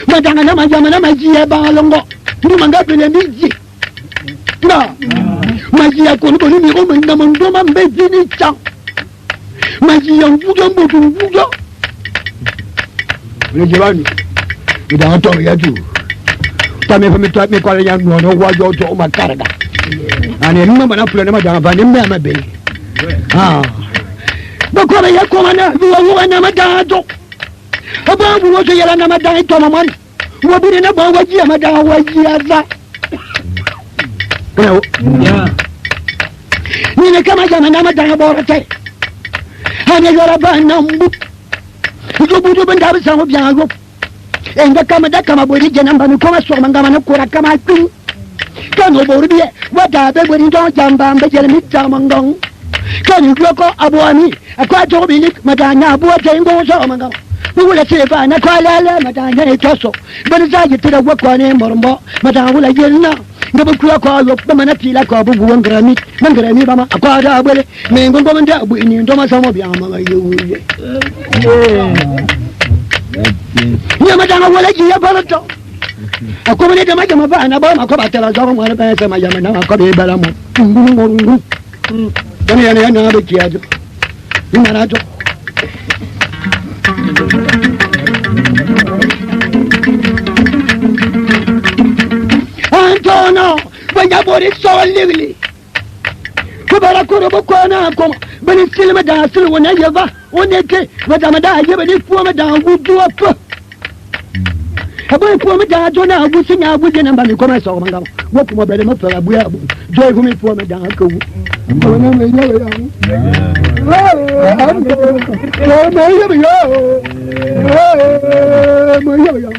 Ma da na ma ja ma na ma ji ya ba longo. Ndu man ga be ne mi ji. No. Ma ji ya ko no ni mi ko ma na mo ndo man be ni ta. Ma ji ya ngu jo mo du ngu jo. Ni je ba ni. Ida to ya ju. Ta me fa mi ta mi ko ya no no wa jo to ma karga. Ani ni ma na fulo ne ma da ba ni me ma be. Ah. Ba ko ya ko ma na wa wa na ma da to. Aba bu wo so yala na ma da to ma man. Wa bi ne na ba wa ji ma da wa ji ya za. Kana Ya. Ni ne kama jama na ma da bo te. Ani yora ba na mbu. Jubu jubu nda bi sangu biang yo. Enga kama da kama bori jena mba mi koma so manga na kura kama tu. Kano bori biye wada be bori ndo jamba mbe jele mi tamangong. Kani gloko abuami akwa jobi madanya abuwa tengo so manga. Wula sefa na kwalala madanya ne toso. Bani zaji tira wakwane morombo madanya wula yelna. Ngabo kuya kwa yo bama pila kwa bu wangrami mangrami bama akwa da abele me ngongo manda bu ini ndo masamo bi ama yo ye. Ni madanya wula ji ya balato. Akomene de majama ba na ba ma ko batala zo mo na ba sa majama na ko be bala mo. Ngungu. Dani ya na be kiajo. Ni na jo. Antono, wanya bori so lively. Kubara kurubu kona koma, bani silma da sil wona yaba, onete, wadama da yaba ni fuwa da wudu up. Abo fuwa da jona wusi nya wuje na mbami koma so manga. Wo kuma bele ma fara buya bu. Joy gumi fuwa da ka wu. Ona me ya ya. Me ya ya.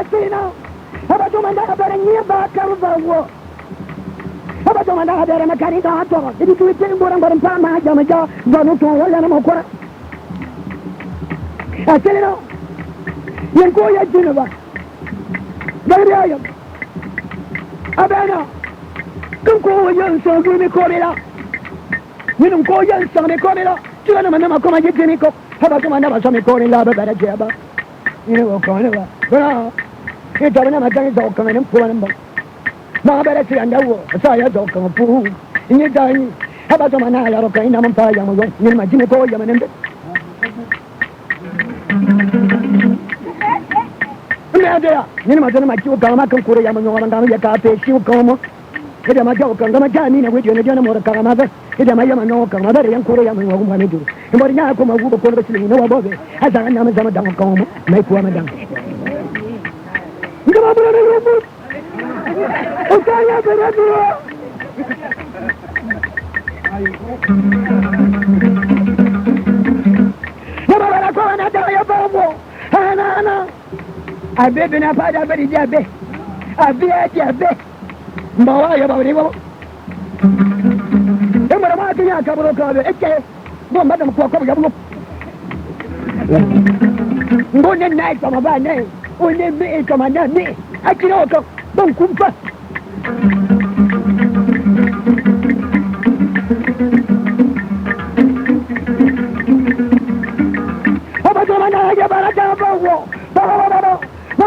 Asina abatumanda abere nyimba karubawo abatumanda abere makani da to idi tu tin ngora ngora mpama jama ja zanu to wala na mokora asina yanko ya jinuba gariya abena kan ko yan so gumi ko mila ni ko yan so me ko mila tuna mana makoma jini ko abatumanda ba so me ko la ba ba jeba ni ko ko ba ba ni to na ma tan zo kan ni pu na ba ma ba ra si anda wo sa ya zo kan pu ni da ni abatumanda ya ro kan na man pa ya mo ni ma jini ko ya ma ne ni ma ma ki ka ma kan kure ya mo ma ga ya ka pe shi ko mo ida ma jaw kan ma jami ne wejo ne jona mo ka ma ba ida ma ya ma no ka ma ba yan kure ya mo ma ne duru mo nya ko ma gu ko ba sili no wa bo be asa na ma zama dan ko mo mai kuwa ma dan ngama bura ne ru o ka ya be ra duru ya ba ra ko na da ya ba mo ana ana abe be na fa da be di abe abe di abe mbawa ya ba riwo e mara ma tinya ka bro ka be eke bo madam ko ko ya bo ngone nai ko ma ba ne o ne me ko ma na me akiro ko bon kumpa aba do ma na ya bara da ba wo ba ba ba ba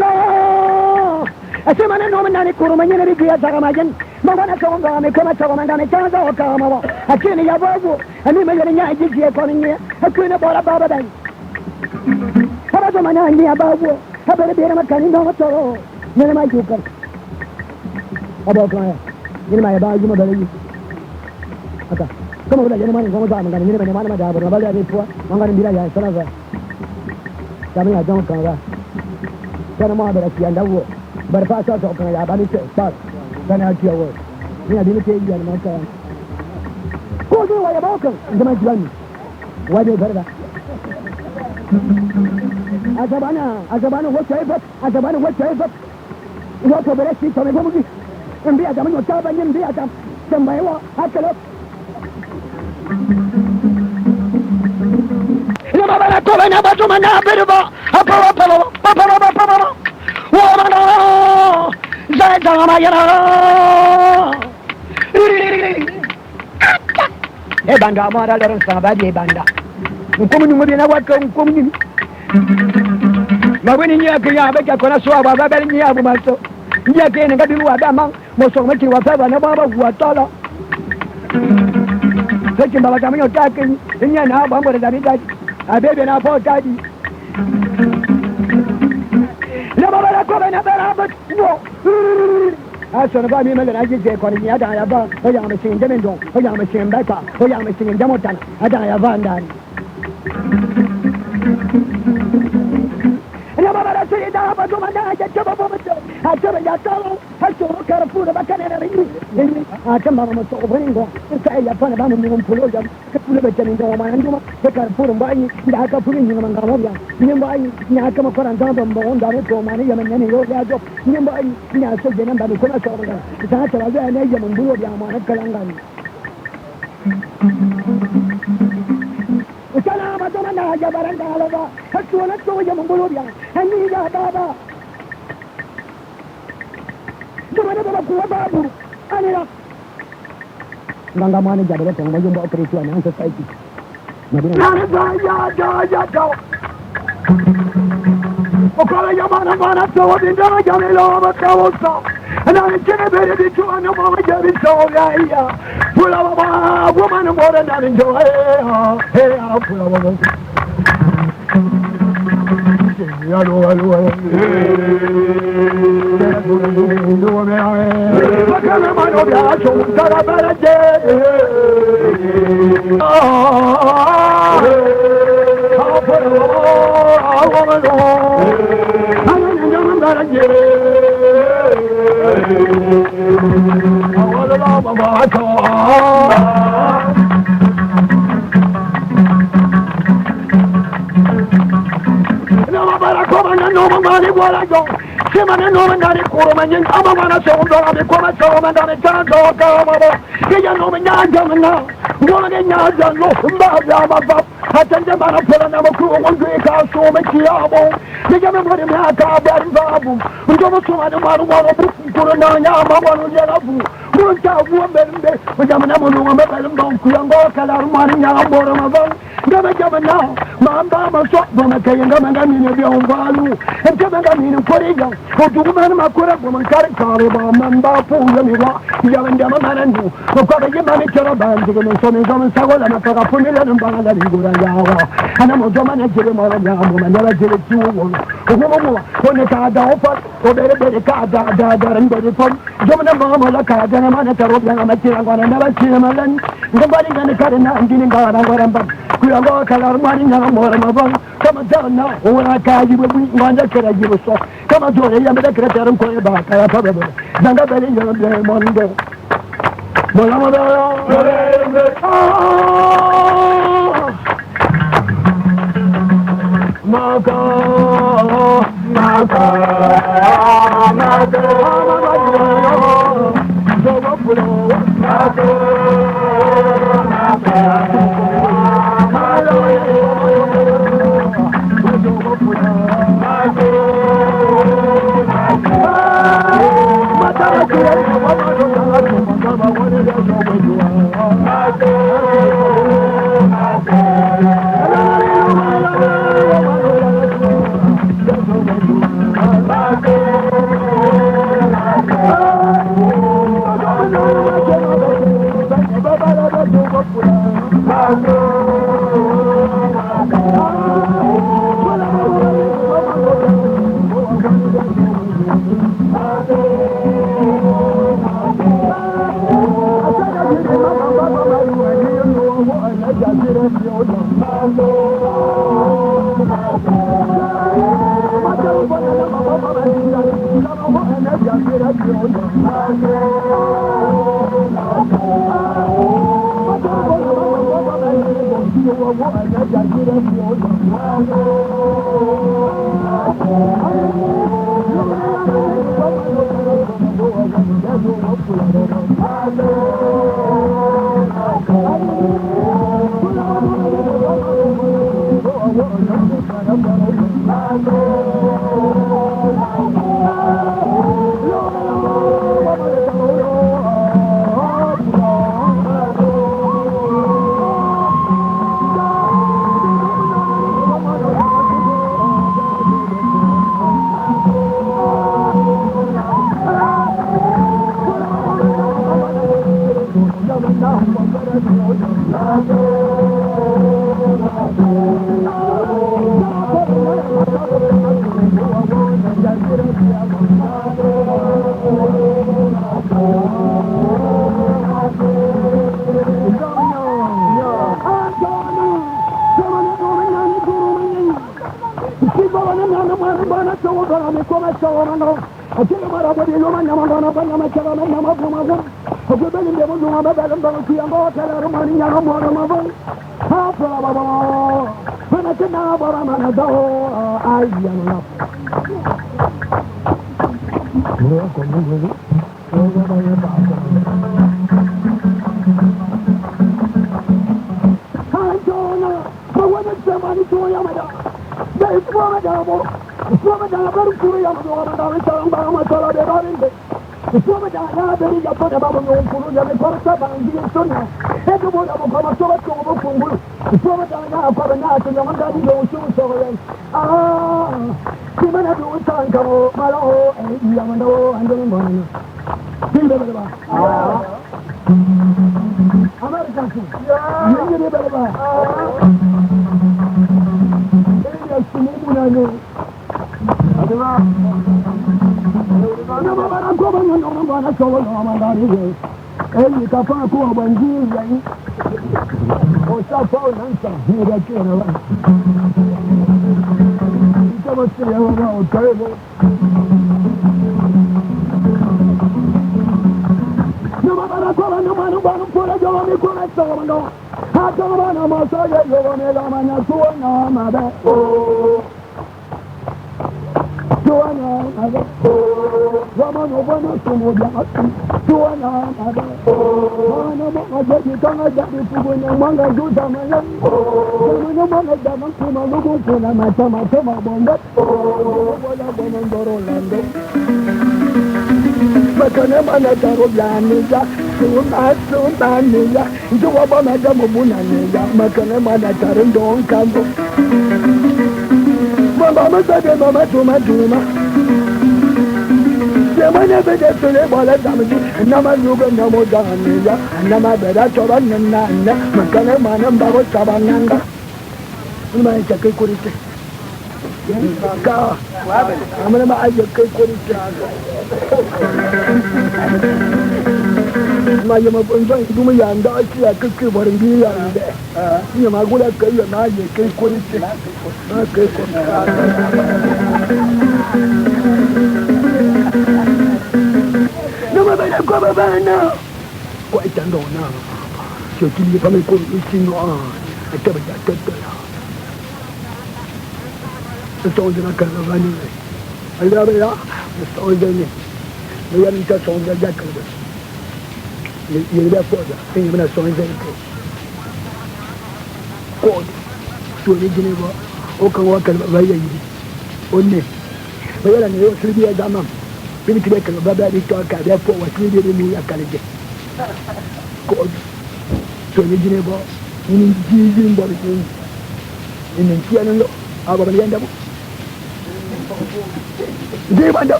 no asema no nani kuruma nyene biya zaramajen mangana ko ngame ko ma to mangane chanza o ka ma akini ya babu ani me yene nya jiji ko ni akini bora baba dan haba to mana ni ya babu haba be ma kani no to nyene ma jukan aba ko ya nyene ma ya ba ju ma bale aka kama wala nyene ma ni ko ma mangane nyene ma ma da ba ba ya be puwa mangane bila ya sana za kama ya don kan ga kana ma bara ki anda wo barfa sa so kan ya ba ni ba kana ki wo ni abi ni ke yi ma ka ko zo wa ya ba kan zama jiwani waje garga azabana azabana wo chai ba azabana wo chai ba wo to bere si to me gomugi mbi adam no ta ba ni mbi adam tambaye wa hakalo ya ba ba ko ba na ba to ma na be ba apa apa apa apa apa apa e banda amara laran saba de banda nkomu ni ngobina waka nkomu ni mabweni ni yake ya beka kona so aba ba ni abu maso ni yake ne ngabi wa ba ma mo so maki wa fa ba na ba ba wa tala sai baba ta manyo ta kin ni na ba ngore da bi da abebe na po ta di la baba la ko na ba ba no aso ba mi mele na ji je ko ni ya da ya ba o ya ma sin de don o ya ma sin ba ka o ya ma sin de mo tan ada ya ba ndan la baba la se da ba do ma da ya ba ba ba a ta ba ya ta lo ha so ka ra pu ba ka ne na ri a ta ma ma so ba ni go ta ya pa na ba mu mu pu lo ya ka pu le ba ni do ma ndu ma ka ra pu ba ni da ka pu ni ma ga mo ya ni ba ni nya ka ma ko ran da ba mo da ko ma ni ya ma ni yo ya do ni ba ni nya so je nan ba ko na so ba ta ta ba ya ne ya mun bu ya ma na kalan ga ni Usana ma do na ya baran da la ba ha so na so ya mun bu ya ni ya da ba do na ba ku ba bu ani la nganga ma ne jabalo ko ma yumba operation na society madina na da ya da ya da okala ya mana mana to wa bin da ya me lo ba ka wo so na ni chene bere bi tu ana ma ya bi so ya ya pula ba ba wo ma no ra na ni jo he ha he ha pula ba ba ya lo lo Bakana ma no ya so ta ba ra je ah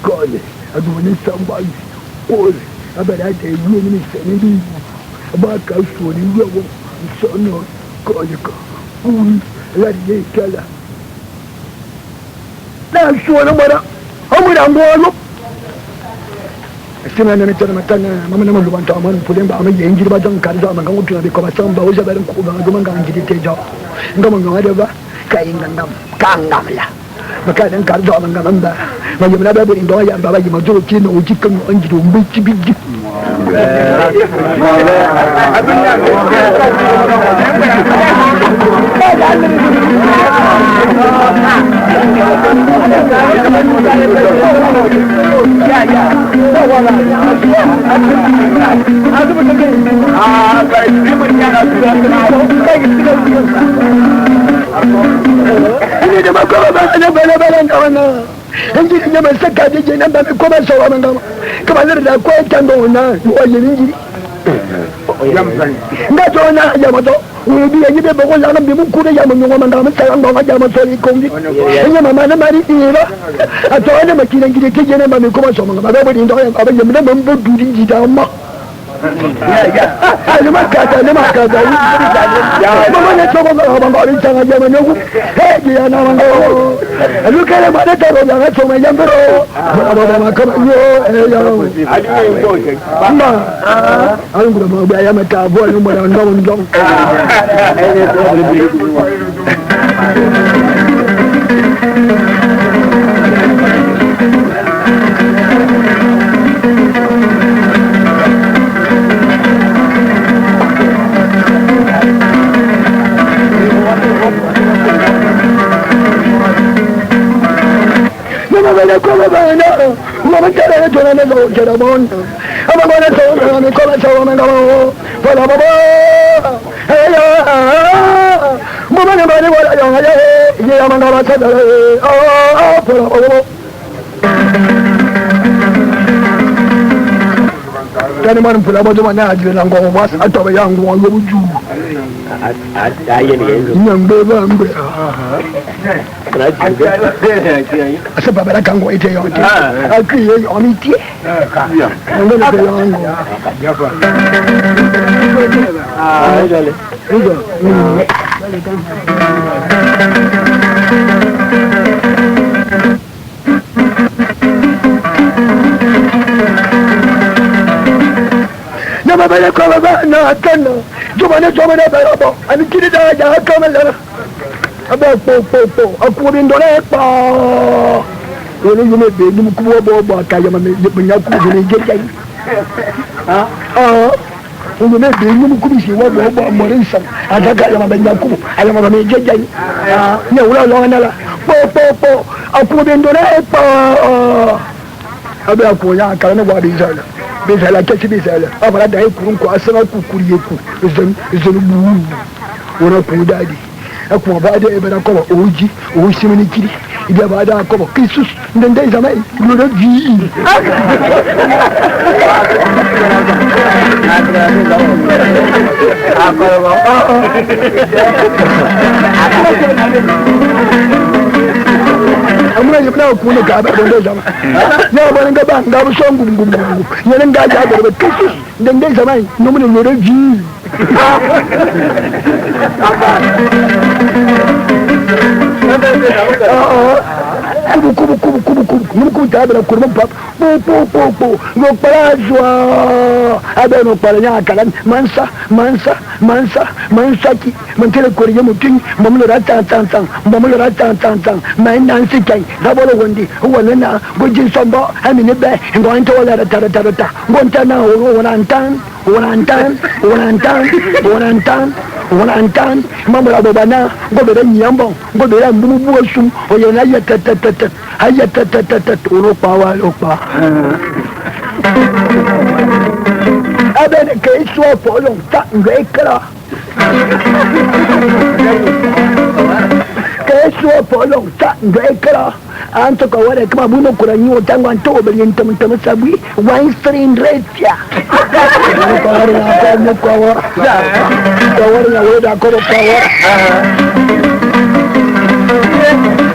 Kɔle adumani sambayi kɔle abɛrɛ ate ewie ni sɛni bi ba ka suo ni wie wɔ nsɔnɔ kɔle ka kuli lari ye kɛlɛ na suo ni mɔra ɔmu na ŋgɔlɔ sima na mitana matana mama na maluban ta man pulen ba ma yin jirba jan kar za man kan utuna bi ko ba san ba o jabarin ko ba duma ga jiri te ja ngama ngama da ba kai ngam ka ngam la maka dan kar za man ngam ba ma yimna ba burin do ya ba ba yima jo ki no ji kan an jiri umbi ci bi ji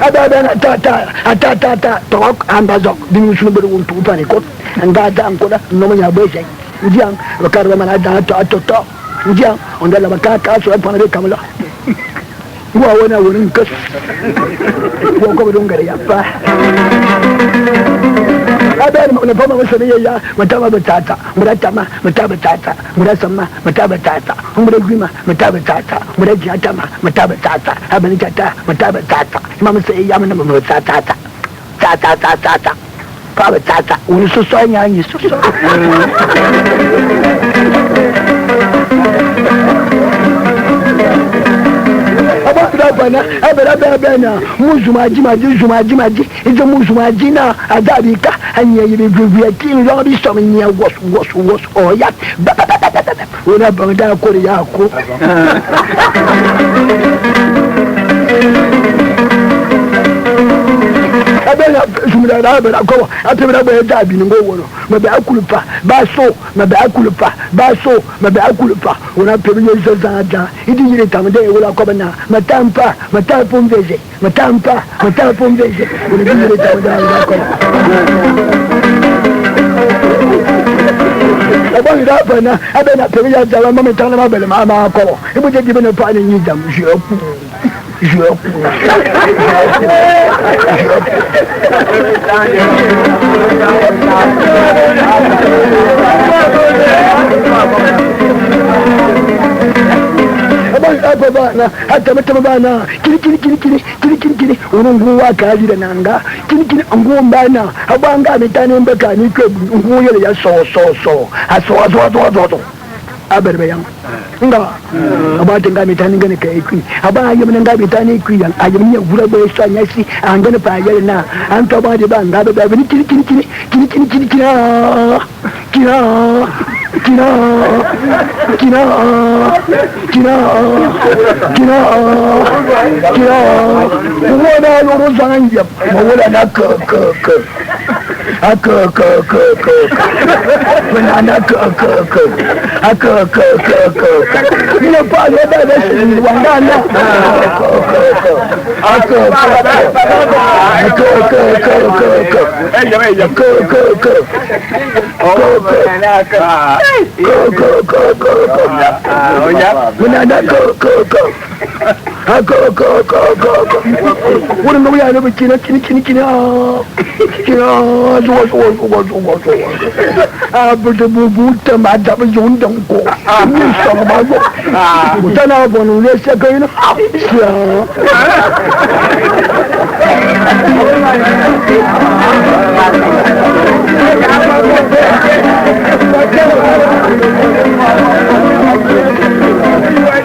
Aba ta ta ta ta ta to amba zok bi mu sunu bere won tu pa ni ko nga da ko da no ma nya bo se ndiang ba kar ba mana da to to to ndiang on da la ba ka ka so pa na be kamla wa wona wonin kas wa ko don gare ya pa abin na fama masa ne ya mata ma batata mura tama mata batata mura sama mata batata mura gima mata batata mura jata ma mata batata abin jata mata batata imam sai ya mana batata ta ta ta ta ta pa batata wani so so nya ni so so bana abara bana mu zumaji maji zumaji maji izo mu zumaji na adabika anya yibi gwigwi ki lo bi so mi nya wos wos wos oya ba ba ba ba ba wona banga ko ya ko abela zumira abela ko atebera ba dabi ngo wono ma be akulupa ba so ma be akulupa ba so ma be akulupa wona pebe ye za za idi yire tamde wala ko bana matampa matampa mveze matampa matampa mveze wona yire tamde wala ko aba ira bana abena pebe ya za ma metana ma bele ma ma ko ibu je dibe na pa ni nyidam je ku hata bana kini kini kini kini kini kini kini ununguwa kazi nanga kini kini ngumbana abanga mitani mbaka ni kwe nguyele ya so so so aso aso aso aso aberbe yang nga aba tinga mitani ngene ke ikwi aba ayem nga mitani ikwi yang ayem nya gura be so nya si angene pa yele na anto ba de ba nga be be kini kini kini kini kini kini kini kina kina kina kina kina kina wona loro zanga ma wala na ke ke ke ke ke ke ke wona na ke ke ke ke ke ke ke ni pa le ba be si wanga na ke ke ke ke ke ke ke ke ke ke ke ke ke ke ke ke ke wona no ya no kina kini kini kini kina zo zo zo zo zo a bu bu bu ta ma da bu yong dong ko ni sa ma yo ta na bo no le se ko ino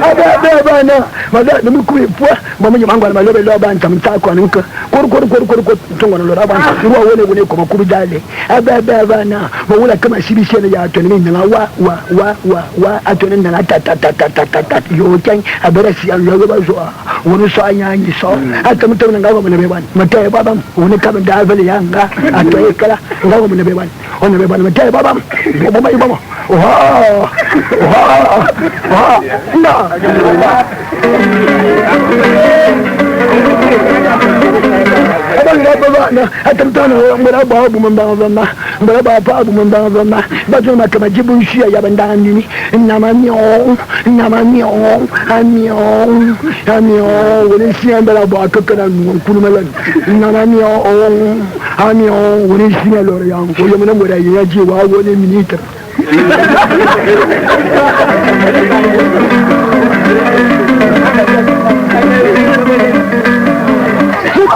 aba maza da mu kuyi puwa ba mu jimangwa ma lobe loba ntam ta ko ninka kor kor kor kor kor tungo no loba ruwa wone wone ko makuru dale aba aba aba na ma wula kama sibi sene ya to ni na wa wa wa wa wa ato ni na ta ta ta ta ta ta ta yo kan abara si an lobe ba zo woni so anya ni so ata mutum na ngawo ne be ban mata ba bam woni kam da avele ya nga ato e kala ngawo ne be ban woni be ban mata ba bam ba ba ba wa wa wa na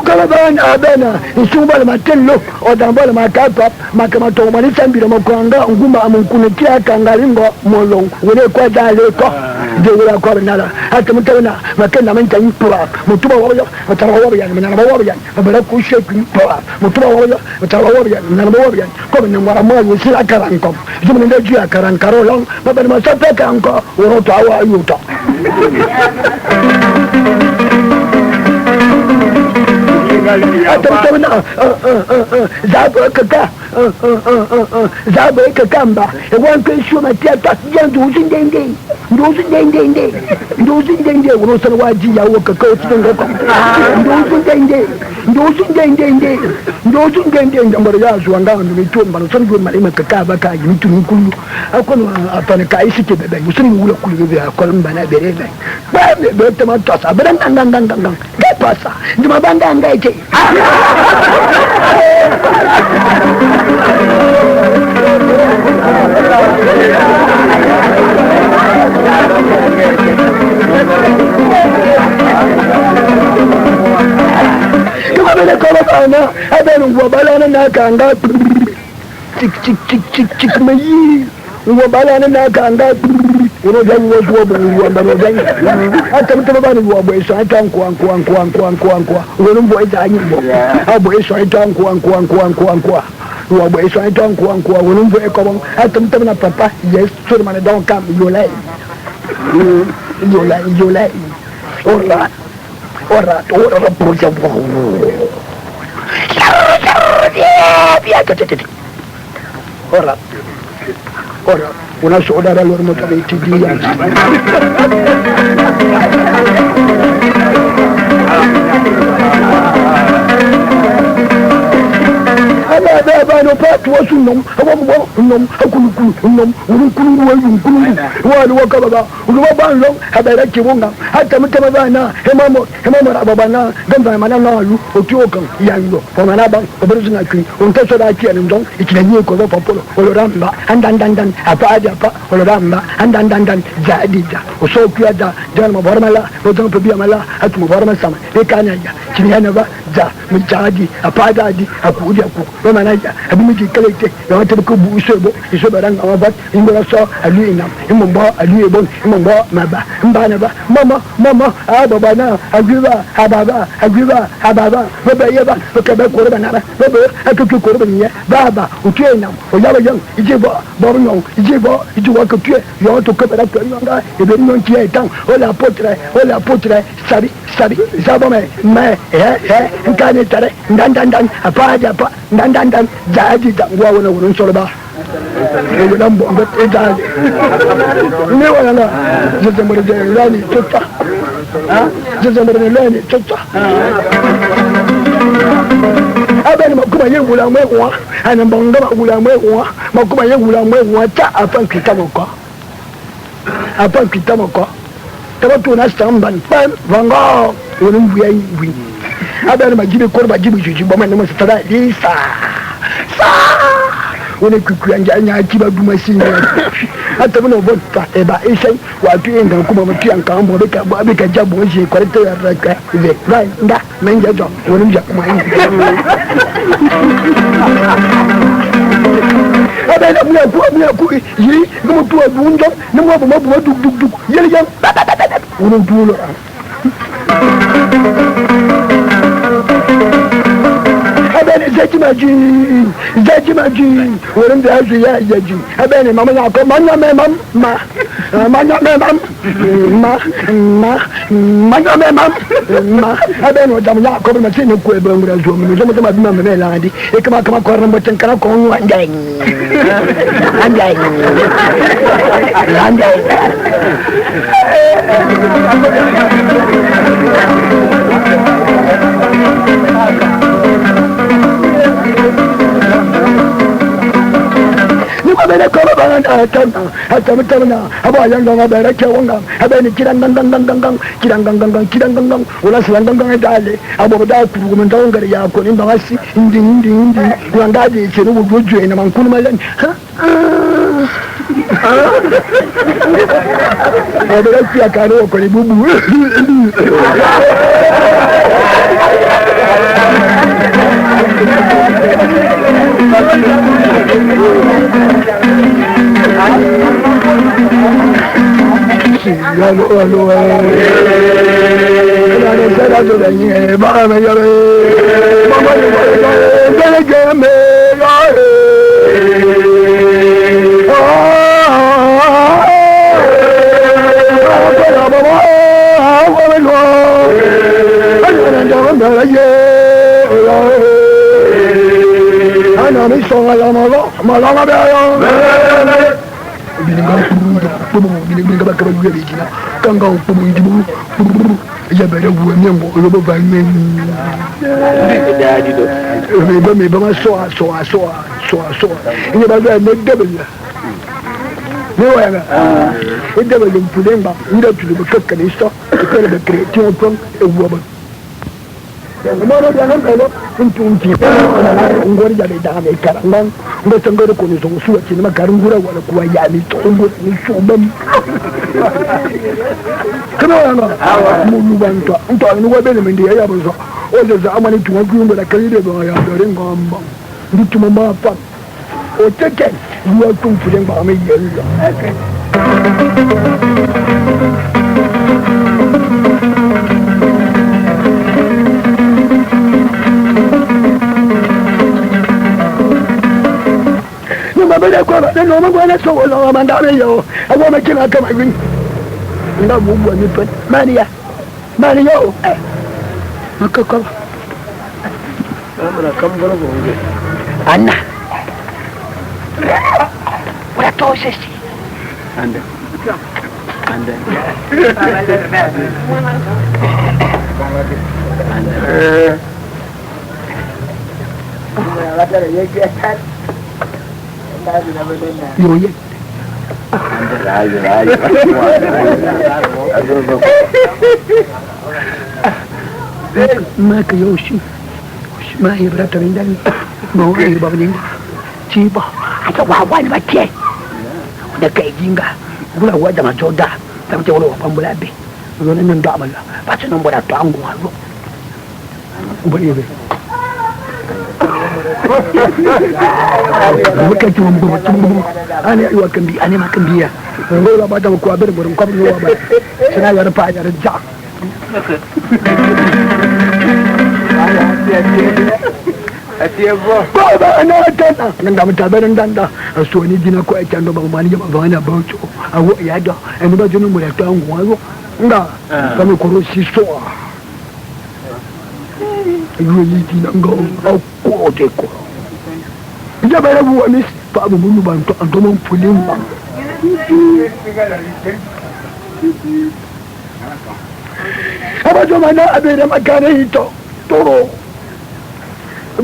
Kalaban abena isuba ma tello odamba ma kapa makama to mani sambira makwanga ngumba amunkune kia kangalingo molong wone kwa dale ko de wala ko nala hata mutana makenda manta impura mutuba wayo mutaba wayo ya mnana wayo ya mabara kushe kumpura mutuba wayo mutaba wayo ya mnana wayo ya ko ni ngwara mo yisira karanko jumne ndio ya karankaro long mabani masape kanko woro awa yuta Atamtama na zabo kaka zabo kaka mba wanke shuma tiata yandu ndende ndozu ndende ndozu ndende unosana waji yawo kaka otinga ko ndozu ndende ndozu ndende ndozu ndende ndambara yazu anga ndo mitumba no sanu mali kaka baka yi mitu kullu akono atane ka isike bebe usani wula kullu bebe akol mbana berebe ba be tama tosa beran ngang ngang ngang ngang pasa ndima banga ngaite Kama vile kama bana abenu wabalana na kanga tik tik tik tik tik mai wabalana na kanga uno janyi wasu wabu wamba no janyi ata mutaba bani wabo eso ata nkwa nkwa nkwa nkwa nkwa nkwa uno mbo eza anyimbo abo eso ata nkwa nkwa nkwa nkwa nkwa wabo eso ata nkwa nkwa uno mbo ekobo ata mutaba na papa yes so man don't come you like you like you like ora ora ora porja ora ora una sola era l'ormo che ti ala ba ba no pa tu wasu nom awa mo nom akulu kulu nom urun kulu wa yun kulu wa wa ka ba ba ba long habara ki wonga hatta mutama ba na hemamo hemamo ra ba na gamba mana na lu o kan yango o mana ba o buru na ki on ta so da ki an don ikina ni ko ba popolo o lo ramba andan dan dan apa aja pa o lo ramba andan dan dan ja di ja o so ku ya da jan ma barmala o don pe biya mala atu mo barma sama e kana ya kini na ba ja mi jadi apa jadi aku di aku o mana ya abi mi kalete ya wata ko bu iso bo iso barang ama bat ingola so alu inam imbo alu ebon imbo ma ba mba na ba mama mama a baba na aguba ababa aguba ababa baba yeba ko ba ko ba na ba baba akuku ko ba ni baba utu inam o ya ba yang ije bo bo no ije bo ije wa ko tu yo to ko ba ko nga e be non ti e tan o la potre sabi sabi zabo me me he nkane tare ndan dan dan apa ja pa ndan dan dan jadi da ngwa wona wonon solo ba e nan bo ngot e jadi ne wala na je mo de lani tota ha je mo de lani tota abeni makuma ye wula mwe wa ana bonga wula mwe wa makuma ye wula mwe wa ta afan kita ko afan kita ko tabato na stamban pam vanga wonon buya wi abeni majibe ko ba jibe juju ba man mo tada lisa sa woni kuku anja anya kiba duma sinya ata mo bota e ba isai wa tu inga kuma mutu an kan bo be ka be ka jabo je ko te ya ra ka ze ba nda men ja jo woni ja kuma yin abena mu ya ku yi mo tu abundo ne mo bo mo duk duk duk yel yam woni du lo abene zaji maji wurin da yaji ya yaji abene mama ya ko manya me mam ma manya me mam ma ma manya me mam ma abene o jamu ya ko ma tin ko e be ngura zo mi zo mo ma bi ma me la ndi e kama kama ko ran botin kana ko wa ndai ndai ndai bene ko ba na tan hatta mutamna aba yanga ga bere ke wonga abene kiran gang gang gang gang kiran gang gang gang kiran gang gang wala silan gang gang dale abo da ku mun dawon gari ya ko ni ba wasi indi indi indi wanga de ce rubu gojo ina man kun malan ha abere ki akaro ko ni bubu Anna. Ora tosesi. Ande. Ande. Yoye. ما كيوشي ما هي برات من دل ما هو هي بابنين تيبا حتى وحوان ما تي وده كايجينغا ولا هو ده ما جودا تم تقولوا وقام بي ولا نندع بلا بس نمبر تانغو هلو وبريبي أنا أيوة كم بي أنا ما كم بيا نقول بعد ما كوابر برم قبل هو بعد سنا يا رفاع يا رجع بابا أنا أتنا نعم تابع نعم سوني دينا كوي كانوا بابا بابا بابا أو يا أنا بجنو مرتاح وعو نعم كم كروسي سوا يوليدي نعم أو كوديكو جبل أبو أمس فأبو منو بانتو أنتم فلين أبا جمعنا أبي رم أكانه تو تورو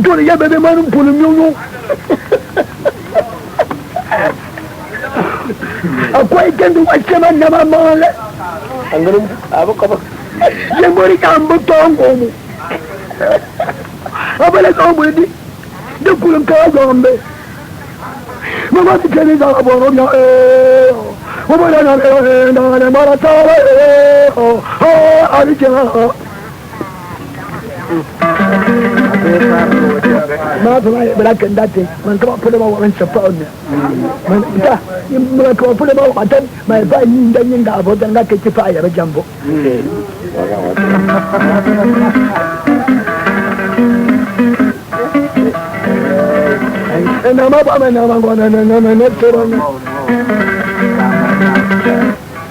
تورو يا بابي ما نقول ميونو أكوي كندو أسمع نما مال أنغرم أبو كبر يموري كان بتوم أمو أبا لك أمو دي دكولم كازامبي ما تكلم عن أبو ربيع وما أنا أنا ما ترى أرجع ما ترى بلاك داتي من كم أقول ما وين سبعون من ده من كم أقول ما وعدن ما يبقى يندن يندن أبو دنا كتفاية يا بجنبه أنا ما بقى أنا ما أنا أنا أنا نترى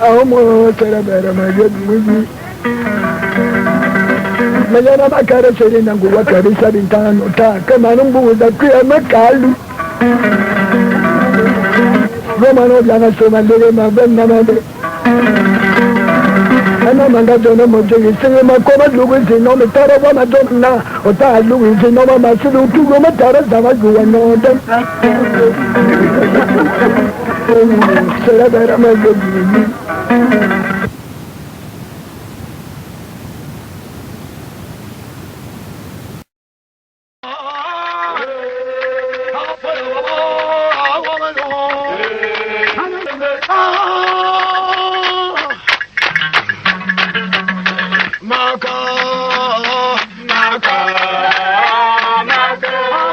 أهم ترى بير ما يد مجي ما أنا ما كاره سرين نقول كاره سرين تان تا كمان نبغى ذكي ما كالو روما نو جانا سوما ليه ما بين ما بين أنا ما قدرنا مجي سير ما كوما لوجي سينو متارا وما دومنا وتا لوجي سينو ما سلو تو ما تارا زما جوا نودم سلا بير ما يجي Maka, maka, maka.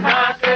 Yeah.